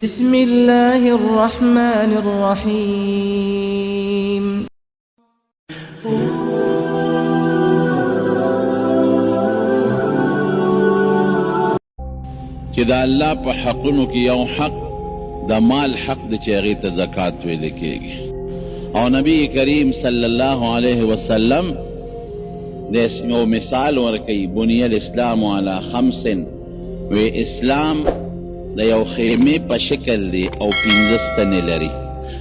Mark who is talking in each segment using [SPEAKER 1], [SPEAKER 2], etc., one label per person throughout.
[SPEAKER 1] بسم الله الرحمن الرحيم.
[SPEAKER 2] چې د الله په حقونو کې یو حق د مال حق دی چې هغې ته زکات ویل کېږي. او نبی کریم صلی الله علیه وسلم د یو مثال ورکوي، بنی الاسلام علی خمس، وی اسلام د یو خیمې په شکل دی او 5 ستنې لري،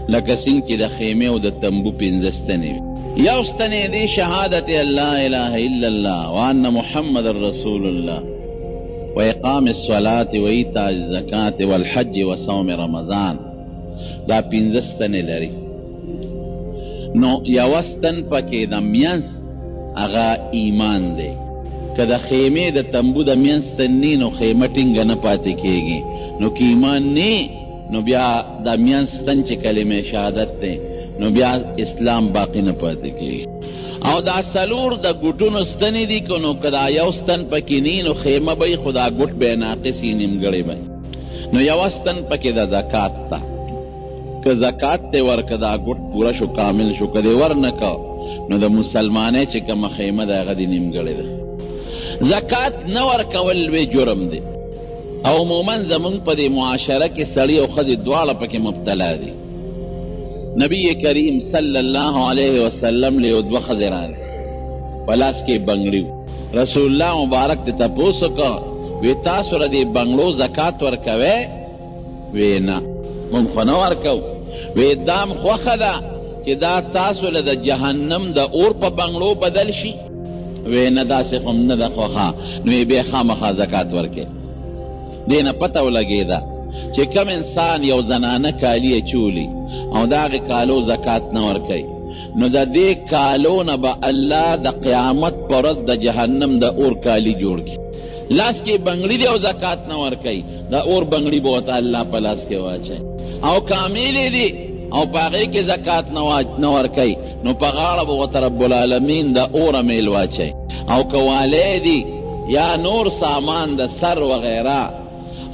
[SPEAKER 2] لکه څنګه چې د خیمې او د تنبو 5 ستنې وي. یو ستنې دی شهادت الله اله الا الله وان محمد رسول الله واقام الصلاة وایتاء الزکاة والحج وصوم رمضان. دا 5 ستنې لري. نو یوه ستن پکې د مینځ هغه ایمان دی. که د خیمې د تنبو د مینځ ستن نی نو خیمه ټینګه نه پاتې کېږي. نو که ایمان نی نو بیا د مینځ ستن چې کلمه شهادت دی نو بیا اسلام باقي نه پاتې کېږي. او دا 4 د ګوټونو ستنې دي، که نو که دا یو ستن پکې نی نو خیمه به وي، خو دا ګوټ به یې ناقص وي، نیمګړی به. نو یوه ستن پکې د زکات ده. که زکات دې ورکړه دا ګوټ پوره شو، کامل شو. که دې ورنه کړ نو د مسلمانۍ چې کومه خیمه ده هغه دې نیمګړې ده. زکات نه ورکول لوی جرم دی. او عموما زمونږ په دې معاشره کې سړي او ښځې دواړه پکې مبتلا دي. نبی کریم صلی الله علیه وسلم له یو 2 ښځې راغلې، په لاس کې بنګړي وو. رسول الله مبارک ته تپوس وکړ، وی تاسو له دې بنګړو زکات ورکوئ؟ وی نه، موږ خو نه ورکوو. وی دام خوښه ده چې دا تاسو له د جهنم د اور په بنګړو بدل شي؟ وی نه، داسې خو هم نه ده خوښه. نو یې بیا خامخا زکات ورکوي. دې نه پته ولګېده چې کوم انسان یو زنانه کالي اچولي او د هغې کالو زکات نه ورکوي، نو د دې کالو نه به الله د قیامت پر ورځ د جهنم د اور کالي جوړ کړي. لاس کې بنګړي دی او زکات نه ورکوي، د اور بنګړي به ورته الله په لاس کې واچوي. او کاملې دي او په هغې کې زکات نه ورکوي، نو په غاړه به ورته رب العالمین د اور امیل واچوي. او که والی دي یا نور سامان د سر وغیره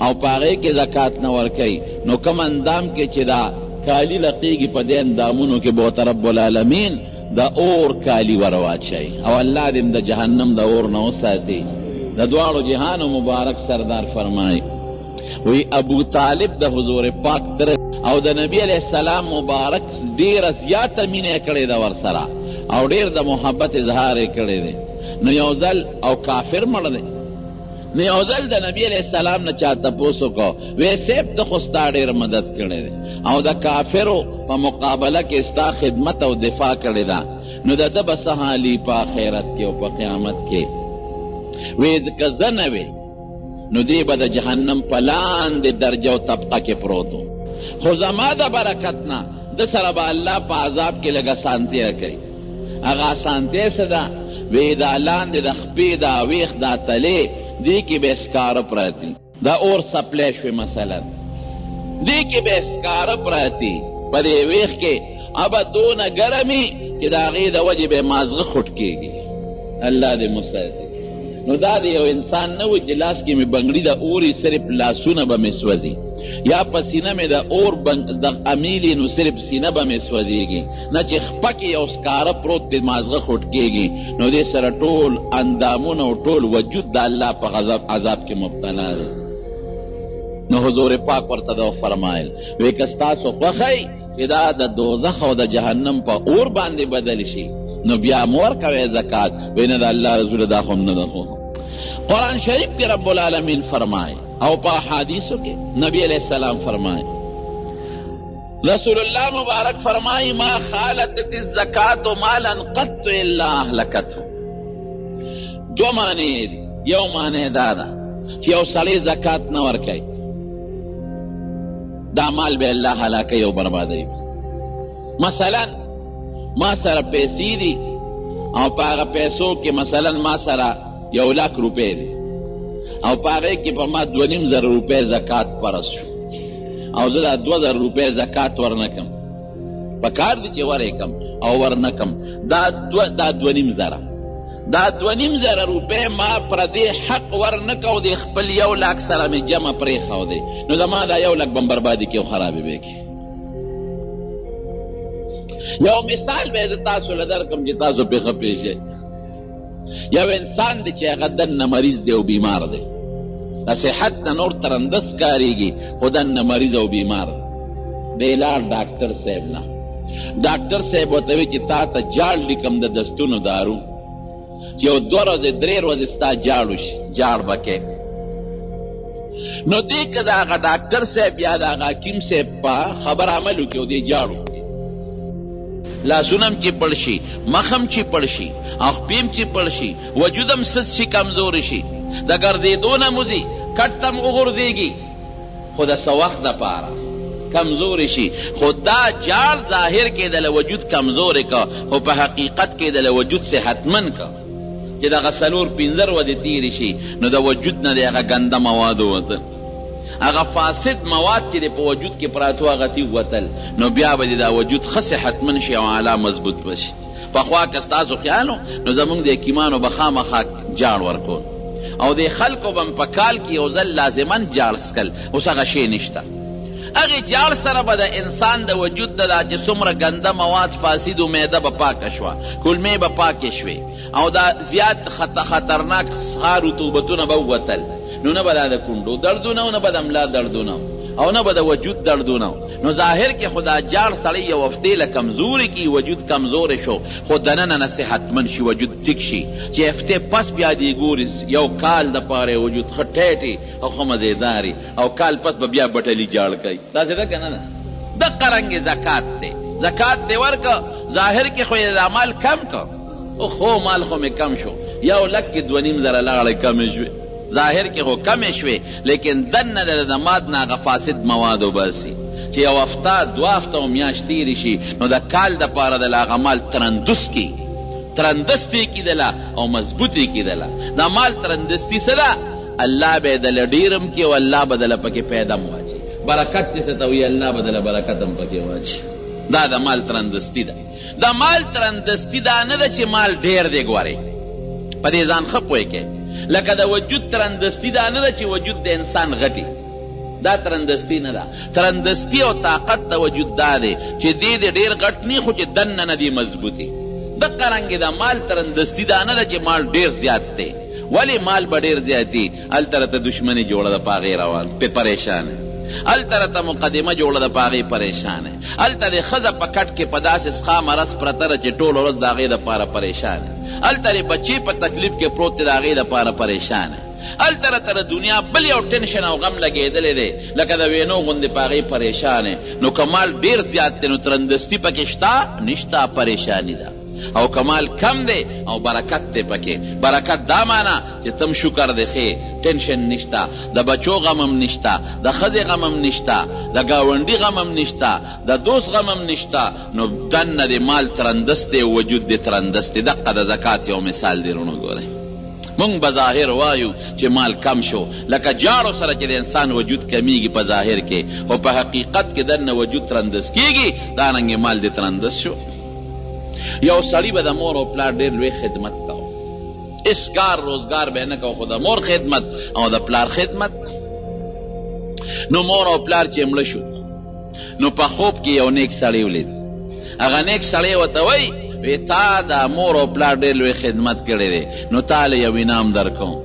[SPEAKER 2] او په هغې کې زکات نه ورکوي، نو کوم اندام کې چې دا کالي لقیږي په دې اندامونو کې به ورته رب العالمین د اور کالي ورواچوي. او الله دې د جهنم د اور نه وساتي. د دواړو جهانو مبارک سردار فرمایي، وی ابو طالب د حضور پاک تر او د نبی علیه السلام مبارک ډېره زیاته مینه یې کړې ده ورسره او ډېر د محبت اظهار یې کړی دی. نو یو ځل او کافر مړ دی، نو یو ځل د نبی علیه السلام نه چا تپوس وکړ، وی صاحب ده خو ستا ډېر مدد کړی دی او د کافرو په مقابله کې ستا خدمت او دفاع کړې ده، نو د ده به څه حالي په آخرت کې او په قیامت کې؟ وی که زه نه وی نو دی به د جهنم په لاندې درجه او طبقه کې پروت و، خو زما د برکت نه ده سره به الله په عذاب کې لږ اسانتیا کوي. هغه اسانتیا څه ده؟ وی دا لاندې د خپې دا ویښ دا تلې دې کې به سکاره پراته، دا اور سپلی شوې مثلا، دې کې به سکاره پراته په دې ویښ کې، ابه دونه ګرمي چې د هغې د وجې به مازغه خوټ کېږي. الله دې مو ساتي. نو دا د یو انسان نه و چې لاس کې مې بنګړي د اوري صرف لاسونه به مې سوځي، یا په سینه مې د اور د امیلي نو صرف سینه به مې سوځېږي، نه چې خپه کې یو سکاره پروت دی مازغه خوټ کېږي. نو دې سره ټول اندامونه او ټول وجود د الله په غضب عذاب کې مبتلا دی. نو حضور پاک ورته دا وفرمایل، وی که ستاسو خوښه وي چې دا د دوزخ او د جهنم په اور باندې بدل شي نو بیا مو ورکوئ زکات. وی نه د الله رسوله دا خو هم نه ده خوښه. قرآن شریف کې رب العالمین فرمایي او په احادیثو کې نبی علیه السلام فرمایي، رسول الله مبارک فرمایي، ما خالطت الزکات مالا قط الا اهلکته. 2 معنی دي. یو معنی دا ده چې یو سړی زکات نه ورکوي، دا مال به الله هلاکوي او بربادوي. مثلا ما سره پیسې دي او په هغه پیسو کې مثلا ما سره 1 لاک روپۍ دي او په هغې کې په ما 2,500 روپۍ زکات فرض شو او زه دا 2,000 روپۍ زکات ورنه کړم، په کار دي چې ورې کړم او ورنه کړم، دا 2,500 دا 2,500 روپۍ ما پردې حق ورنه کړ او دې خپل 1 لاک سره مې جمع پرېښودې، نو زما دا 1 لاک به هم بربادي کړي او خرابې به یې کړي. یو مثال به زه تاسو له درکړم چې تاسو پرې ښه پوه شئ. یو انسان دی چې هغه دننه مریض دی او بیمار دی، د صحت نه نور ترندس کارېږي خو دننه مریض او بیمار دی. دی لاړ ډاکټر صاحب نه، ډاکټر صاحب ورته وایي چې تا ته جاړ لیکم د دستونو دارو، چې یو 2 ورځې 3 ورځې ستا جاړ وشي، جاړ به کوې. نو دی که د هغه ډاکټر صاحب یا د هغه حکیم صاحب په خبره عمل وکړي او دی جاړ وکړي، لاسونه هم چې پړ شي، مخ هم چې پړ شي، او خپې هم چې پړ شي، وجود هم سست شي، کمزوری شي، د ګرځېدو نه هم وځي، کټ ته هم وغورځېږي، خو د څه وخت دپاره کمزوری شي. خو دا جاړ ظاهر کې د له وجود کمزوری که، خو په حقیقت کې د له وجود صحتمند که، چې دغه 4-5 ورځې تېرې شي نو د وجود نه د هغه ګنده مواد ووتل، هغه فاسد مواد چې په وجود کې پراته وو هغه ترې ووتل، نو بیا به دې دا وجود ښه صحتمند شي او اعلی مضبوط به شي. پخوا که ستاسو خیال و نو زموږ د حکیمانو به خامخا جاړ ورکول او د خلکو به هم په کال کې یو ځل لازما جاړ څکل. اوس هغه شی نشته. هغې جاړ سره به د انسان د وجود نه دا چې څومره ګنده مواد فاسد و، معده به پاکه شوه، کولمې به پاکې شوې او دا زیات خطرناک ښه رطوبتونه به ووتل، نو نه به دا د کونډو دردونه او نه به د ملا دردونه او نه به د وجود دردونه. نو ظاهر کې خو دا جاړ سړی یو هفتې له کمزوري کړي، وجود کمزوری شو، خو دننه نه صحتمند شي، وجود ټیک شي، چې هفتې پس بیا دی ګوري یو کال دپاره یې وجود ښه ټیټ او ښه مزیدار او کال پس به بیا بټلي جاړ کوي. داسې ده که نه ده؟ دقه رنګې زکات دی، زکات دې ورکړ، ظاهر کې خو یې دا مال کم کړ، خو مال خو مې کم شو، 1 لک کې 2,500 لاړې کمې شوې، ظاهر کې خو کمې شوې، لیکن دننه د ماد نه هغه فاسد مواد وباسي چې یو هفته 2 هفته او میاشت تېرې شي نو د کال دپاره د هغه مال ترندس کړي، ترندستې کېدله او مضبوطې کېدله. دا مال ترندستي څه ده؟ الله به یې دله ډېر هم کړي او الله به دله پکې پیدا هم واچوي، برکت چې څه ته وایي الله به دله برکت هم پکې واچوي. دا د مال ترندستي ده. د مال ترندستي دا نه ده چې مال ډېر دی، ګورې په دې ځان ښه پوه کړئ. لکه د وجود ترندستي دا نه ده چې وجود د انسان غټي، دا ترندستي نه ده. ترندستي او طاقت د وجود دا دی چې دې دې ډېر غټ نی خو چې دننه نه دی مضبوطي. دقه رنګې د مال ترندستي دا نه ده چې مال ډېر زیات دی، ولې مال به ډېر زیاتي، هلته راته دښمني جوړه ده په هغې روان پې پریشان، هلته راته مقدمه جوړه ده په هغې پریشان، هلته دې ښځه په کټ کې په داسې سخا مرض پرته ده چې ټوله ورځ د هغې دپاره پریشان، هلته دې بچی په تکلیف کې پروت دی د هغې دپاره پریشان، هلته راته د دنیا بل یو ټینشن او غم لګېدلی دی لکه د وینو غوندې په هغې پریشان. نو که مال ډېر زیات دی نو ترندستي پکې شته نشته، پریشاني ده. او که مال کم دی او برکت دی پکې، برکت دا معنا چې تم شکر دی ښې ټینشن نشته، د بچو غم هم نشته، د ښځې غم هم نشته، د ګاونډي غم هم نشته، د دوست غم هم نشته، نو دننه دې مال ترندست دی او وجود دې ترندست دی. دقه د زکات یو مثال دی وروڼو. ګورئ مونږ بظاهر وایو چې مال کم شو، لکه جاړو سره چې د انسان وجود کمیږي په ظاهر کې، خو په حقیقت کې دننه وجود ترندس کیږي، دارنګې مال دې ترندس شو. یو سړی به د مور او پلار ډېر لوی خدمت کاوه، هېڅ کار روزګار به یې نه کاوه، خو د مور خدمت او د پلار خدمت. نو مور او پلار چې مړه شو نو په خوب کې یو نیک سړی ولید. هغه نیک سړی ورته وایي، وی تا د مور او پلار ډېر لوی خدمت کړی دی، نو تا له یو انعام درکوم.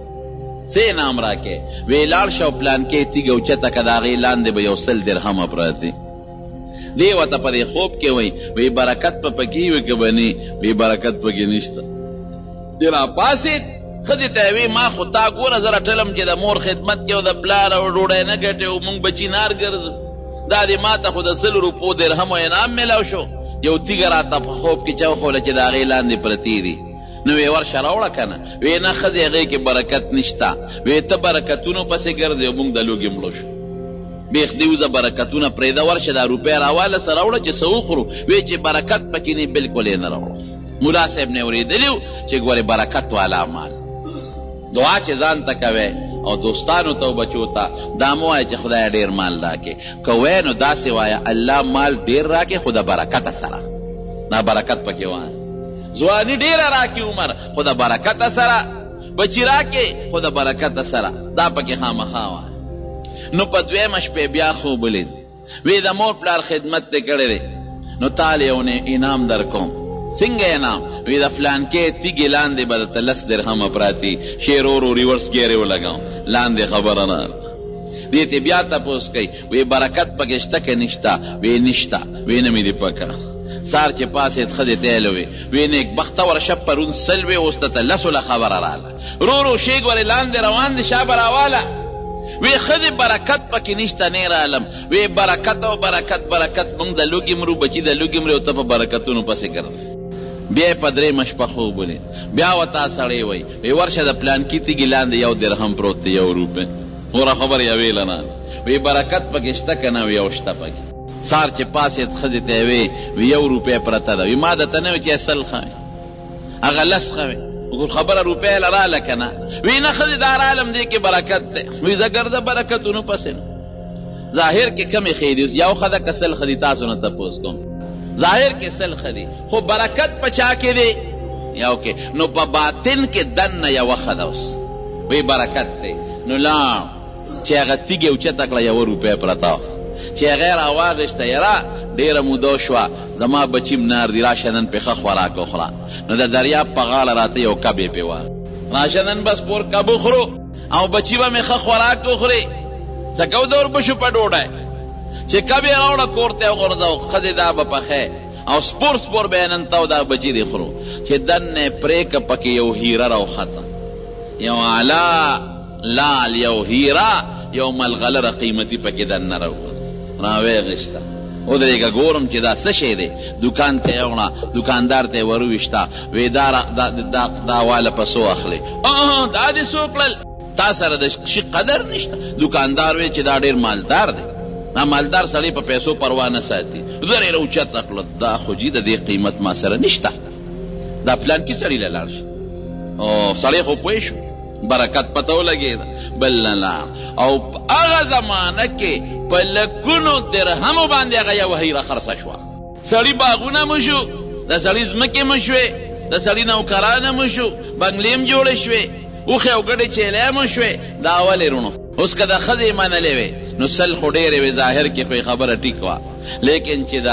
[SPEAKER 2] څه انعام راکې؟ وی لاړ شه او پلانکې تیږه اوچته که، د هغې لاندې به یو 100 درهمه پراته. دی ورته په دې خوب کې وایي، وی برکت به پکې وي که به نه؟ وی برکت پکې نشته. دی راپاڅېد، ښځې ته یې وی ما خو تا ګوره زه رټلم چې د مور خدمت کې او د پلار او ډوډۍ نه ګټې او موږ بچي نار ګرځو، دا دې ما ته خو د 100 روپو درهمو انعام میلاو شو، یو تیږه راته په خوب کې چا وښوله چې د هغې لاندې پرتې دي. نو وی ورشه راوړه که نه. وی نه ښځې هغې کې برکت نشته. وی ته برکتونو پسې ګرځې او موږ د لوږې مړه شو. بیخ دې وځه برکتونه پرېږده، ورشه دا روپۍ راواله څه راوړه چې څه وخورو. وی چې برکت پکې نه بالکل یې نه راوړو. ملا صاحب نه اورېدلي وو چې ګورې برکت والا مال. دعا چې ځان ته کوې او دوستانو ته او بچو ته دا مه وایه چې خدایه ډېر مال راکړې، که وایې نو داسې وایه الله مال ډېر راکړې خو د برکته سره، دا برکت پکې وایه. ځواني ډېره راکړي عمر خو د برکته سره، بچي راکړي خو د برکته سره، دا پکې خامخا وایه. نو په دویمه شپه یې بیا خوب ولید، وی د مور پلار خدمت دې کړی دی نو تاله یو انعام درکوم. څنګه انعام؟ وی د فلانکې تیږې لاندې به درته لس درهمه پراته وي. شعر ورو ریورس ګیر یې ولګاوه، لاندې خبره نه. دې ترې بیا تپوس کوي، وی برکت پکې شته که نشته؟ وی نشته. وی نه مې دي پکار. سهار چې پاڅېد ښځې ته یې ووی، وی نېکبخته ورشه پرون 100 وې اوس درته لسو له خبره راله. رو رو شیګ ورې لاندې روان دی شابه راواله. وی ښځې برکت پکې نشته نه رالم. وی برکت او برکت برکت، مونږ د لوږې مرو، بچي د لوږې مري او ته په برکتونو پسې ګرځې. بیا یې په درېیمه شپه خوب ولید، بیا ورته سړی وایي، وی ورشه د پلانکي تیږې لاندې یو درهم پروت دی، یو روپۍ. هوره خبر یوې له نه. وی برکت پکې شته که نه؟ وی او شته پکې. سهار چې پاڅېد ښځې ته یې وی، وی یو روپۍ پرته ده. وی ما درته نه وی چې 100 ښه وي هغه 10 ښه وي، خو خبره روپۍ له راله که نه؟ وی نه ښځې دا رالم دې کې برکت دی. وی زه ګرځه برکتونو پسې نه. ظاهر کې کمې ښې دي، اوس یو ښه ده که 100 ښه دي؟ تاسو نه تپوس کوم. ظاهر کې 100 ښه دي خو برکت په چا کې دی؟ یو کې. نو په باطن کې دننه یوه ښه ده. اوس وی برکت دی. نو لاړ چې هغه تیږه اوچته کړه، یوه روپۍ پرته وه. چې هغه یې راواخیسته، یاره ډېره موده وشوه زما بچي هم نار دي، راشه نن پرې ښه خوراک وخوره. نو د دریاب په غاړه راته یو کب یې پرې واخیست، راشه نن به سپور کب وخورو او بچي به مې ښه خوراک وخوري. ځکه و د اوربشو په ډوډۍ چې کب یې راوړه کور ته یې وغورځاوه، ښځې دا به پخې او سپور سپور به یې نن ته او دا بچي دې خورو. چې دننه یې پرې که پکې یو هیره راوخته، یو اعلی لال، یو هیره، یو ملغلره قیمتي پکې دننه راووت. راویې غیسته، ودرېږه ګورم چې دا څه شی دی. دوکان ته یې وړه، دوکاندار ته یې وروویشته، وې دا دا دا واله په څو اخلې؟ دا دې څو کړل؟ تا سره د شي قدر نشته. دوکاندار وې چې دا ډېر مالدار دی، دا مالدار سړی په پیسو پروا نه ساتي. زر یې راوچته کړه، دا خو جي د دې قیمت ما سره نشته، دا پلانکي سړي له لاړ شي. او سړی خو پوه شو، برکت پته ولګېده، بل نه لاړ. او په هغه زمانه کې په لکونو درهمو باندې هغه یوه هیره خرڅه شوه. سړي باغونه مو شو، د سړي ځمکې مو شوې، د سړي نوکرانه مو شو، بنګلې هم جوړې شوې، اوښې او ګډې چیلۍ مو شوې. دا ولې روڼو؟ اوس که د ښځې منلې وې نو 100 خو ډېرې وې، ظاهر کې خو یې خبره ټیک وه، لیکن چې د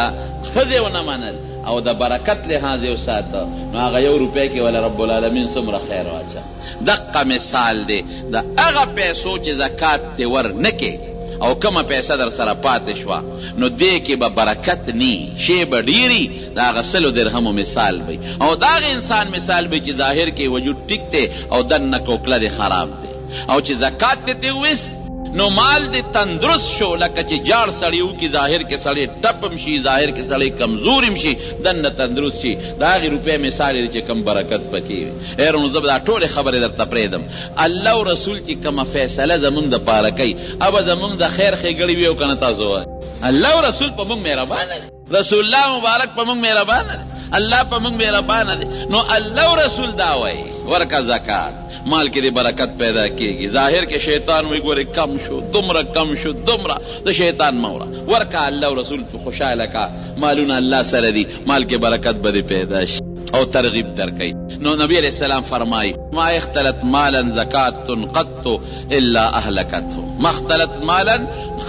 [SPEAKER 2] ښځې ونه منل او د برکت لحاظ یې وساته نو هغه یو روپۍ کې وله رب العالمین څومره خیر واچوه. دقه مثال دی د هغه پیسو چې زکات ترې ور نه کړې او کومه پیسه در سره پاتې شوه نو دې کې به برکت نی، شی به ډېر د هغه 100 درهمو مثال به او د هغه انسان مثال به چې ظاهر کې وجود ټیک دی او دننه کوکله دی خراب دی، او چې زکات دې ترې وویست نو مال دې تندرست شو. لکه چې جاړ سړی وکړي، ظاهر کې سړی ټپ هم شي، ظاهر کې سړی کمزور هم شي، دننه تندرست شي. د هغې روپۍ مثال دی چې کوم برکت پکې وي. ای وروڼو، زه به دا ټولې خبرې درته پرېږدم. الله او رسول چې کومه فیصله زموږ دپاره کوي هغه زموږ د خیر ښېګړې وي او که نه؟ تاسو وایئ الله او رسول په موږ مهربانه دی، رسول الله مبارک په موږ مهربانه دی، الله په موږ مهربانه دی. نو الله او رسول دا وایي ورکه زکات، مال کې دې برکت پیدا کېږي. ظاهر کې شیطان وایي ګورې کم شو، دومره کم شو، دومره، د شیطان مه وره، ورکه الله او رسول په خوشحاله کا، مالونه الله سره دي، مال کې برکت به دې پیدا شي او ترغیب درکوي. نو نبی علیه السلام فرمایي ما اختلط مالا زکات قط الا اهلکته. ما اختلط مالا،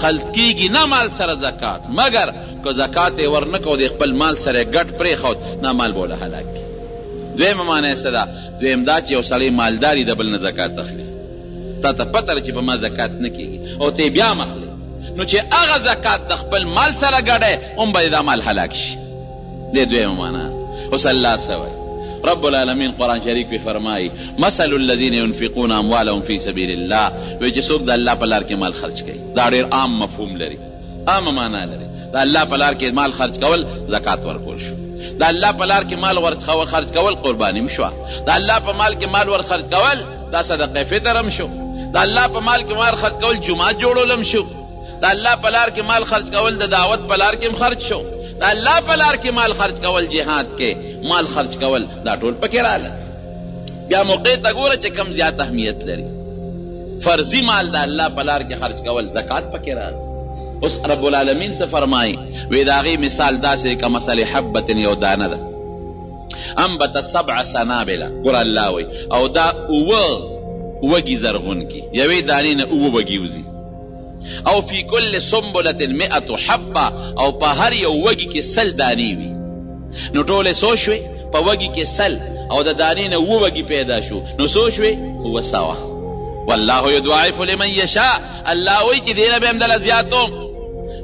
[SPEAKER 2] خلط کېږي نه مال سره زکات، مګر که زکات یې ورنه کړ او د خپل مال سره یې ګډ پرېښود، دا مال به ورله هلاک کړي. دویمه معنی یې څه ده؟ دویم دا چې یو سړی مالداري د بل نه زکات اخلي، تا ته پته ده چې په ما زکات نه کېږي او ته یې بیا هم اخلې، نو چې هغه زکات د خپل مال سره ګډی هم به دې دا مال هلاک شي. دې دویمه معنی. اوس الله څه وایي؟ رب العالمین قرآن شریف کې فرمایي مثل الذین ينفقون اموالهم فی سبیل الله، وایي چې څوک د الله په لار کې مال خرچ کوي، دا ډېر عام مفهوم لري، عامه معنا لري. د الله په لار کې مال خرچ کول زکات ورکول شو، د الله په لار کې مال ور خرچ کول قرباني هم شوه، د الله په مال کې مال ور خرچ کول دا صدقه فطر هم شو، د الله په مال کې مال خرچ کول جومات جوړول هم شو، د الله په لار کې مال خرچ کول د دعوت په لار کې هم خرچ شو، د الله په لار کې مال خرچ کول جهاد کې مال خرچ کول، دا ټول پکې راغلل. بیا موقع ته ګوره چې کم زیات اهمیت لري. فرضي مال د الله په لار کې خرچ کول زکات پکې راغلی. اوس رب العالمین څه فرمایي؟ وی د هغې مثال داسې دی کمثل حبة، یو دانه ده، انبت سبع سنابل، ګوره الله وایي او دا اووه وږي زرغون کړي، یوې دانې نه اووه وږي وځي. او فی کل سنبلة مئة حبة، او په هر یو وږي کې 100 دانې وي. نو ټولې څو شوې؟ په وږي کې 100 او د دانې نه 7 وږي پیدا شو، نو څو شوې؟ 700. والله یضاعف لمن یشاء، الله وایي چې دې نه به هم دله زیاتوم.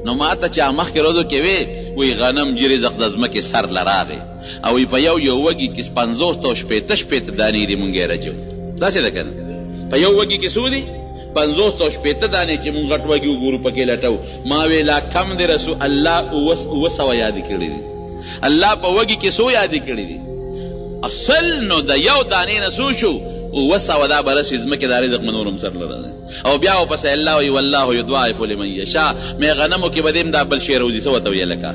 [SPEAKER 2] نو ما ته چا مخکې ورځو کې وی، وایي غنم جي رزق د ځمکې سر له راغی، او وایي په یو یو وږي کې 50 او 60 دانې دي، مونږ یې رجو. داسې ده که نه؟ په یو وږي کې څو دي؟ 50 او 60 دانې. چې مونږ غټ وږي وګورو پکې لټو، ما وی لا کم دی رسو، الله 700 یادې کړي دي. الله په وږي کې څو یادې کړي دي؟ اصل نو د یو دانې نه څو شو؟ 700. دا به رسي ځمکې دا رزق به نور هم سر له راځي. او بیا ورپسې الله وایي والله یضاعف لمن یشاء. مې غنمو کې به دې هم دا بل شی راوځي، څه ورته وایي؟ لکه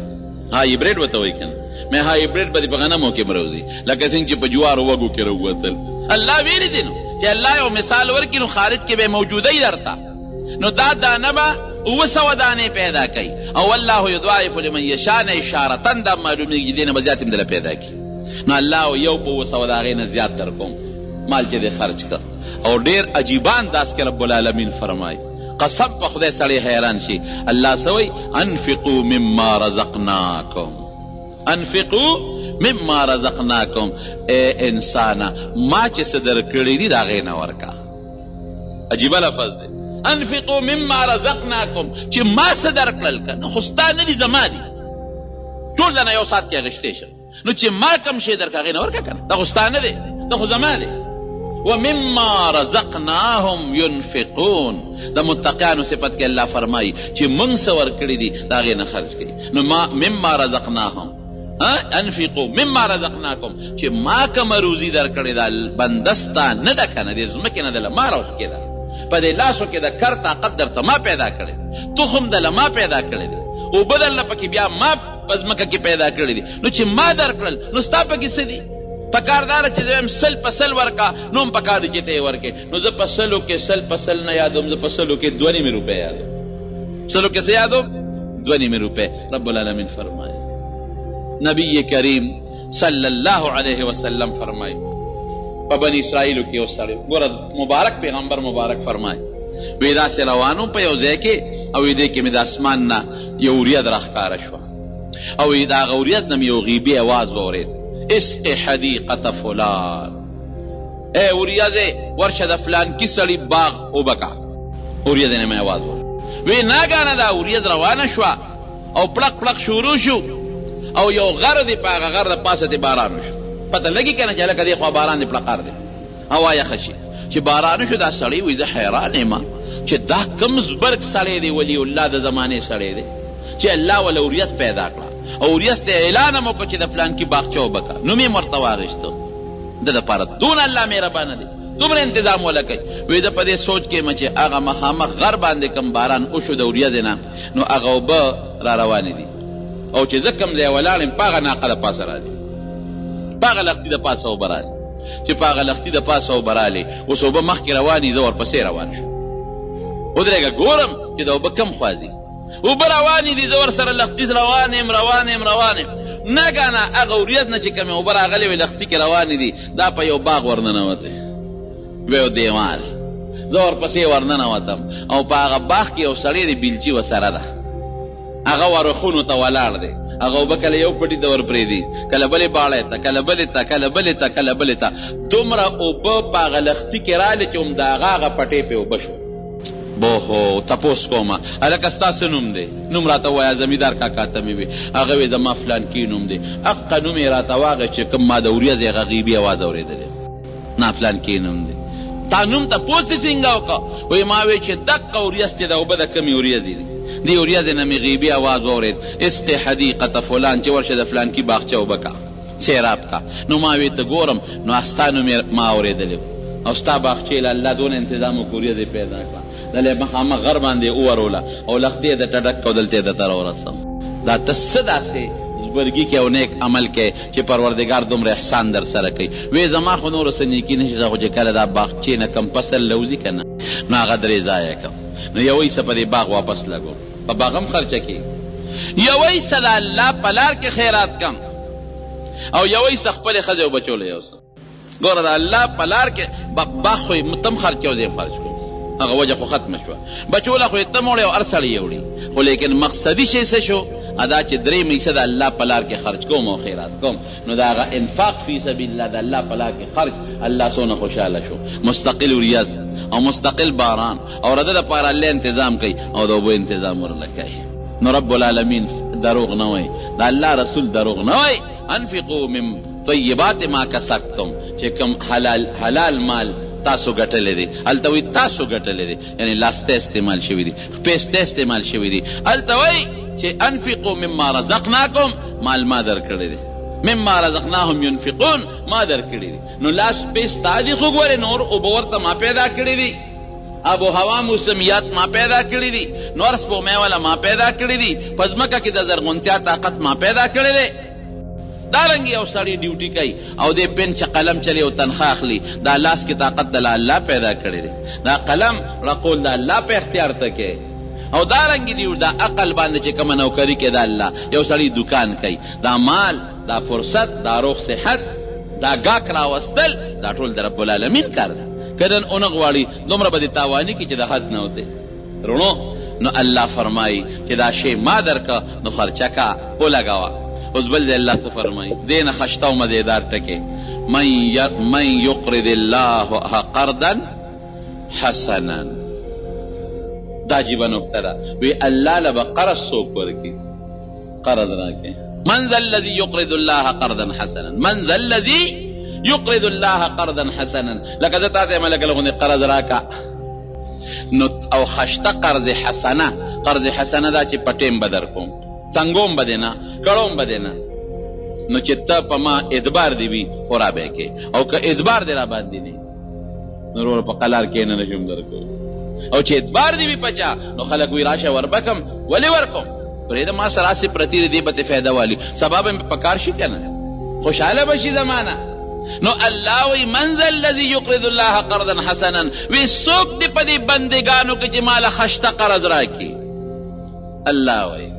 [SPEAKER 2] هایبریډ ورته وایي که نه؟ مې هایبریډ به دې په غنمو کې هم راوځي، لکه څنګه چې په جوارو وږو کې راووتل. الله ویلي دي نو چې الله یو مثال ورکړي نو خارج کې به موجوده وي درته، نو دا دانه به 700 دانې پیدا کوي. او والله یضاعف لمن یشاء نه اشارتاً دا معلومېږي چې دې نه به زیات هم دله پیدا کړي. نو الله یو په 700 د هغې نه زیات در کوم مال چې دې خرج کړ. او ډېر عجیبه انداز کې رب العالمین فرمایي، قسم په خدای سړی حیران شي. الله څه وایي؟ انفقوا مما رزقناکم، انفقوا مما رزقناکم. ای انسانه ما چې څه درکړي دي د هغې نه ورکه. عجیبه لفظ دی، انفقوا مما رزقناکم، چې ما څه درکړل که نه، خو ستا نه دي زما دي، ټول درنه یو ساعت کې اخیستی شم. نو چې ما کوم شی درکړه هغې نه ورکه که نه، دا خو ستا نه دی، دا خو زما دی. ومما رزقناهم ينفقون، د متقیانو صفت کې الله فرمایي چې موږ څه ورکړي دي د هغې نه خرج کوي. نو ما مما رزقناهم، انفقوا مما رزقناکم، چې ما کومه روزي درکړې ده بنده ستا نه ده که نه، دې ځمکې نه دله ما راوښکې ده، په دې لاسو کې د کر طاقت درته ما پیدا کړی دی، تخم دله ما پیدا کړی دی، اوبه درله پکې بیا ما په ځمکه کې پیدا کړي دي، نو چې ما درکړل نو ستا پکې څه دي؟ پکار دا ده چې زه وایم 100 په 100 ورکړه، نو هم پکار دي چې ته یې ورکړې. نو زه په 100 کې 100 په 100 نه یادوم، زه په 100 کې 2.5 روپۍ یادوم. 100 کې څه یادوم؟ 2.5 روپۍ. رب العالمین فرمایي، نبی کریم صلی الله علیه وسلم فرمایي، په بني اسرائیلو کې یو سړی، ګوره مبارک پیغمبر مبارک فرمایي، وی داسې روان وم په یو ځای کې، او دې کې مې د اسمان نه یو وریځ راښکاره شوه، او د هغه وریځ نه مې یو غیبي اواز واورېد، اسق حدیقة فلان، ای وریځې ورشه د فلانکي سړي باغ اوبه که. وریځې نه مې اواز واورېد. وی ناګانه دا وریځ روانه شوه او پړق پړق شروع شو، او یو غر دی، په هغه غر د پاسه ترې باران وشو. پته لګي که نه چې هلکه دې خوا باران دی، پړقار دی، هوا یخه شي. چې باران وشو دا سړی وایي زه حیران یم چې دا کوم زبرګ سړی دی، ولی الله د زمانې سړی دی، چې الله وله وریځ پیدا کړه، او وریځ ته اعلان هم وکړو چې د فلانکي باغچه اوبه کړه، نوم یې هم ورته واخیستو. ده دپاره دونه الله مهربانه دی، دومره انتظام وله کوي. وایي زه په دې سوچ کې یم چې هغه مخامخ غر باندې کوم باران وشو د وریځې نه، نو هغه اوبه را روانې دي، او چې زه کوم ځای ولاړ یم په هغه ناقه د پاسه راغلې، په هغه لښتي د پاسه اوبه راغلې. چې په هغه لښتي د پاسه اوبه راغلې، اوس اوبه مخکې روانې، زه ورپسې روان شوم. ودرېږه ګورم چې د اوبه کم خوا ځي، اوبه روانې دي، زه ورسره لښتي روان یم روان یم روان یم. ناګانه هغه وریځ نه چې کومې اوبه راغلې وې لښتي کې روانې دي، دا په یو باغ ورننوتې، یو دیوال، زه ورپسې ورننوتم، او په هغه باغ کې یو سړی دی، بیلچي ورسره ده، هغه ورخونو ته ولاړ دی، هغه اوبه کله یو پټي ته ورپرېږدي، کله بلې باړې ته، کله بلې ته، کله بلې ته، کله بلې ته. دومره اوبه په هغه لښتي کې رالې چې همدا هغه هغه پټې پرې اوبه شو. بوهو تپوس کومه، هلکه ستا څه نوم دی؟ نوم راته ووایه. زمیندار کاکا ته مې وی. هغه وی زما فلانکي نوم دی. اقه نوم یې راته واغېست چې کوم ما د وریځې هغه غیبي اواز اورېدلی. نا فلانکي نوم دی. تا نوم تپوس دې څنګه وکړ؟ وایي ما وی چې دقه وریځ چې ده اوبه د کومې وریځې دي، دې وریځې نه مې غیبي اواز واورېد، اسقي حدیقة فلان، چې ورشه د فلانکي باغچه اوبه که، سیراب که. نو ما وی ته ګورم نو ستا نوم یې ما اورېدلی او ستا باغچې له الله دونه انتظام وکړو، وریځې پیدا کړه، دلې مخامخ غر باندې ووروله او لښتې یې درته ډک کړه او دلته یې درته راورسوم. دا ته څه داسې زبرګي کې او نیک عمل کې چې پروردګار دومره احسان در سره کوي؟ وی زما خو نور څه نیکي نشته، خو چې کله دا باغچې نه کوم فصل لوځي که نه، نو هغه 3 ځایه کوم، نو یوه حصه په دې باغ واپس لګوم، په باغ هم خرچه کېږي، یوه حصه د الله په لار کې خیرات کوم، او یوه حصه خپلې ښځې او بچو له یوسه. ګوره د الله په لار کې باغ خو یې تم خرڅ کړي او زه یې خرڅ کوم، هغه وجه خو ختمه شوه، بچو له خو یې تم وړی او هر سړی یې وړي، خو لیکن مقصدي شی څه شو؟ ادا چې درېیمه حصه د الله په لار کې خرچ کوم او خیرات کوم، نو د هغه انفاق فی سبیل الله د الله په لار کې خرچ الله څونه خوشحاله شو، مستقل وریځ او مستقل باران او د ده لپاره الله انتظام کوي او د اوبو انتظام ورله کوي. نو رب العالمین دروغ نه وایي، د الله رسول دروغ نه وایي، انفقوا من طیبات ما کسبتم، چې کوم حلال حلال مال تاسو ګټلی دی، هلته وایي تاسو ګټلی دی، یعنې لاس ستا استعمال شوي دي، خپې ستا استعمال شوي دي، هلته وایي چې انفقوا مما رزقناکم، مال ما درکړی دی، مما رزقناهم ينفقون، ما درکړي دي، نو لاس پې ستا دي خو ګورې نور اوبه ورته ما پیدا کړي دي، آب و هوا موسمیات ما پیدا کړي دي، نور سپوږمۍ والا ما پیدا کړي دي، په ځمکه کې د زرغونتیا طاقت ما پیدا کړی دی. دارنګه یو سړی ډیوټي کوي او دی پن چه قلم چلی او تنخوا اخلي، دا لاس کې طاقت د الله پیدا کړی دی، دا قلم رقول د الله په اختیار ته کې، او دارنګه دیو دا عقل باندې چې کومه نوکري کې د الله یو سړی دوکان کوي، دا مال، دا فرصت، دا روغ صحت، دا ګاک راوستل، دا ټول د رب العالمین کار دی. که نن ونه غواړي دومره به دې تاواني کړي چې د حد نه وتې. رونو نو الله فرمايي چې دا شی ما درکړ نو خرچه کا ولګوه. اوس بل ځای الله څه فرمايي؟ دې نه خشته او مزېدار ټکی، من من یقرض الله قرضا حسنا، دا عجیبه نکته ده، وی الله له به قرض څوک ورکړي؟ قرض راکړي. من ذا الذي يقرض الله قرضا حسنا، من ذا الذي يقرض الله قرضا حسنا، لکه زه تاته یم لکه غوندې قرض راکړه نو او خشته قرض حسنه، قرض حسنه دا چې په ټیم به درکوم، تنګوم به دې نه، کړوم به دې نه، نو چې ته په ما ادبار دې وي خو را به یې کړې، او که ادبار دې راباندې نه وي نو وروره په قلار کې نه نشم درکولی، او چې ادبار دې وي په چا نو خلک وایي راشه وربه کړم، ولې ورکوم؟ پرېږده ما سره هسې پرتې دي، دې به ترې فایده والي، سبا به مې په کار شي که نه، خوشحاله به شي زمانه. نو الله وایي من ذا الذي يقرض الله قرضا حسنا، وی څوک دی په دې بندګانو کې چې ماله خشته قرض راکړي؟ الله وایي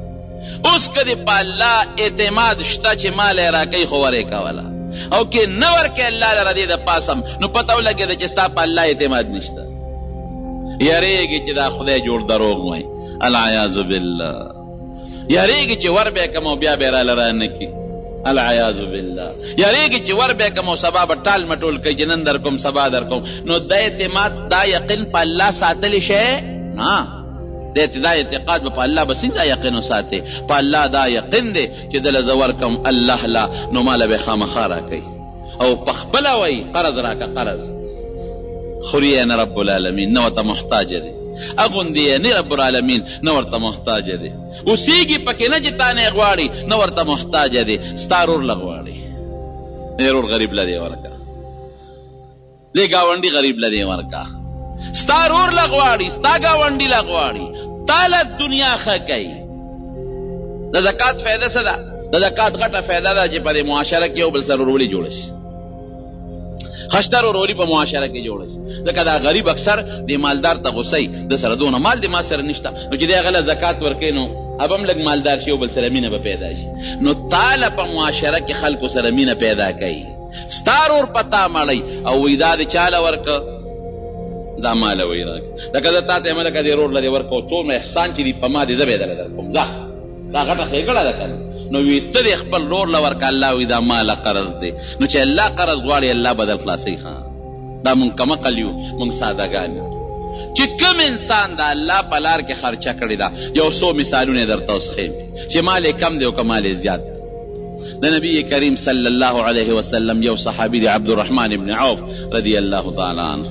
[SPEAKER 2] اوس که دې په الله اعتماد شته چې ماله یې راکوي خو ورې کوله، او که نه ورکوې الله لره دې د پاسه هم، نو پته ولګېده چې ستا په الله اعتماد نشته، یریږې چې دا خدای جوړ دروغ وایي، العیاذ بالله، یریږي چې ور به یې کړم او بیا به یې راله رانه کړي، العیاذ بالله، یریږي چې ور به یې کړم او سبا به ټال مټول کوي چې نن درکوم سبا درکوم. نو دا اعتماد دا یقین په الله ساتلی شی نه دی، دا اعتقاد به په الله به څنګه یقین وساتې؟ په الله دا یقین دی چې ده له زه ورکړم الله له، نو ماله به یې خامخا راکوي، او په خپله وایي قرض راکړه قرض، خوري یې نه رب العالمین، نه ورته محتاج دی، اغوندي یې نه رب العالمین، نه ورته محتاج دی، اوسېږي پکې نه چې تا نه یې غواړي، نه ورته محتاج دی، ستا ورور له غواړي، دې ورور غریب له دې ورکړه، دې ګاونډي غریب له دې ورکړه، ستا ورور له غواړي، ستا ګاونډي له غواړي، تا له دنیا ښه کوي. د زکات فایده څه ده؟ د زکات غټه فایده ده چې په دې معاشره کې یو بل سره ورورولي جوړه شي، خشته ورورولي په معاشره کې جوړه شي، ځکه دا غریب اکثر دې مالدار ته غوسه وي، ده سره دونه مال دی ما سره نشته، نو چې دی هغه له زکات ورکوي نو هغه هم لږ مالدار شي، یو بل سره مینه به پیدا شي. نو تا له په معاشره کې خلکو سره مینه پیدا کوي، ستا ورور په تا مړی او وایي دا دې چا له ورکړ؟ دا ما له وایي راکړه، لکه زه تا ته یم لکه دې ورور له دې ورکړه، څومره احسان چې دي په ما دی زه به یې درله درکوم، ځه دا غټه ښېګړه ده که نه؟ نو وی ته دې خپل ورور له ورکړه، الله وایي دا ما له قرض دی، نو چې الله قرض غواړي الله بدل خلاصوي. ښه دا مونږ کم عقل یو، مونږ ساده ګان یو. چې کوم انسان د الله په لار کې خرچه کړې ده، یو څو مثالونه یې درته اوس ښیم چې مال یې کم دی او که مال یې زیات دی. د نبی کریم صلی الله علیه وسلم یو صحابي دی عبدالرحمن ابن عوف رضی الله تعالی عنه،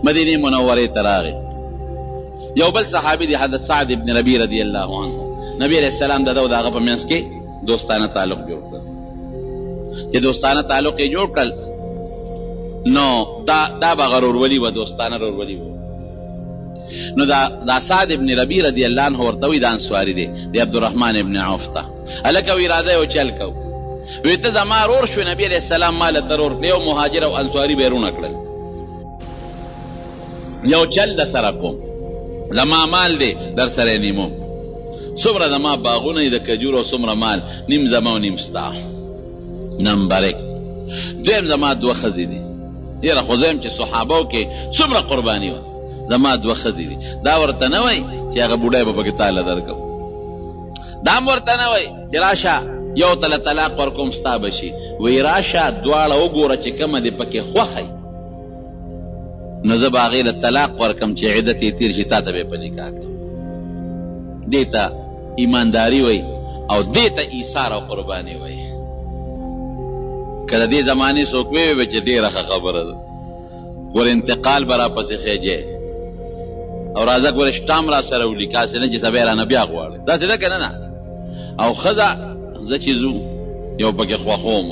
[SPEAKER 2] مدینې منورې ته راغی. یو بل صحابي دی حضرت سعد ابن ربیع رضی الله عنه، نبی علیه السلام د ده او د هغه په منځ کې دوستانه تعلق جوړ کړ. چې دوستانه تعلق یې جوړ کړل نو دا به هغه رورولي وه، دوستانه رورولي وه. نو دا سعد ابن ربیع رضی الله عنه ورته وایي، دا انصاري دی، دی عبدالرحمن ابن عوف ته، هلکه وایي راځه یو چل کوو، وایي ته زما رور شوې، نبی علیه السلام ما له ته رور کړې، یو مهاجر او انصاري به یې روڼه کړل، یو چل در سره کوم، زما مال دی در سره یې نیموم، څومره زما باغونه دي د کجورو او څومره مال، نیم زما او نیم ستا. نمبر ایک. دویم زما دوه ښځې دي. یاره خو زه یم چې صحابو کې څومره قرباني وه. زما دوه ښځې دي. دا ورته نه وایي چې هغه بوډۍ به پکې تا له درکړم. دا هم ورته نه وایي چې راشه یو ته له طلاق ورکوم ستا به شي. وایي راشه دواړه وګوره چې کومه دې پکې خوښه وي نو زه به هغې له طلاق ورکړم چې عدت یې تېر شي تا ته به یې په نکاح کړم. دې ته ایمانداري وایي او دې ته ایثار او قرباني وایي. که د دې زمانې څوک ووایي به چې ډېره ښه خبره ده. ګوره انتقال به راپسې خېژې او راځه ګوره شتام راسره ولیکه، هسې نه چې سبا یې رانه بیا غواړې. داسې ده که نه؟ نه. او ښځه زه چې ځو یو پکې خوښوم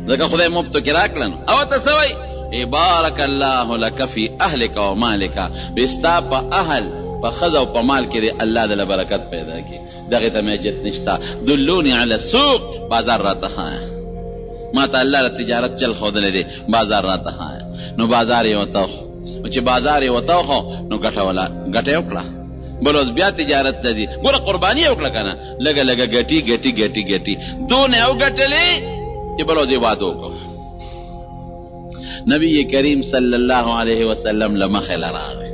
[SPEAKER 2] ځکه خدای مفتو کې راکړه نو. او ته څه وایي؟ ای بارک الله لک فی اهلک و مالک، وی ستا په اهل په ښځه او په مال کې دې الله دله برکت پیدا کړي. دغې ته مې حاجت نشته. دلوني علی السوق، بازار راته ښایه. ما ته الله د تجارت چل ښودلی دی، بازار راته ښایه. نو بازار یې ورته وښود. نو چې بازار یې ورته وښود نو ګټه ولا ګټه یې وکړه. بل ورځ بیا تجارت ته ځي، ګوره قرباني یې وکړه که نه، لږه لږه ګټي ګټي ګټي ګټي، دونه یې وګټلې چې بل ورځ یې واده وکړ. نبی کریم صلی الله علیه وسلم له مخې له راغی.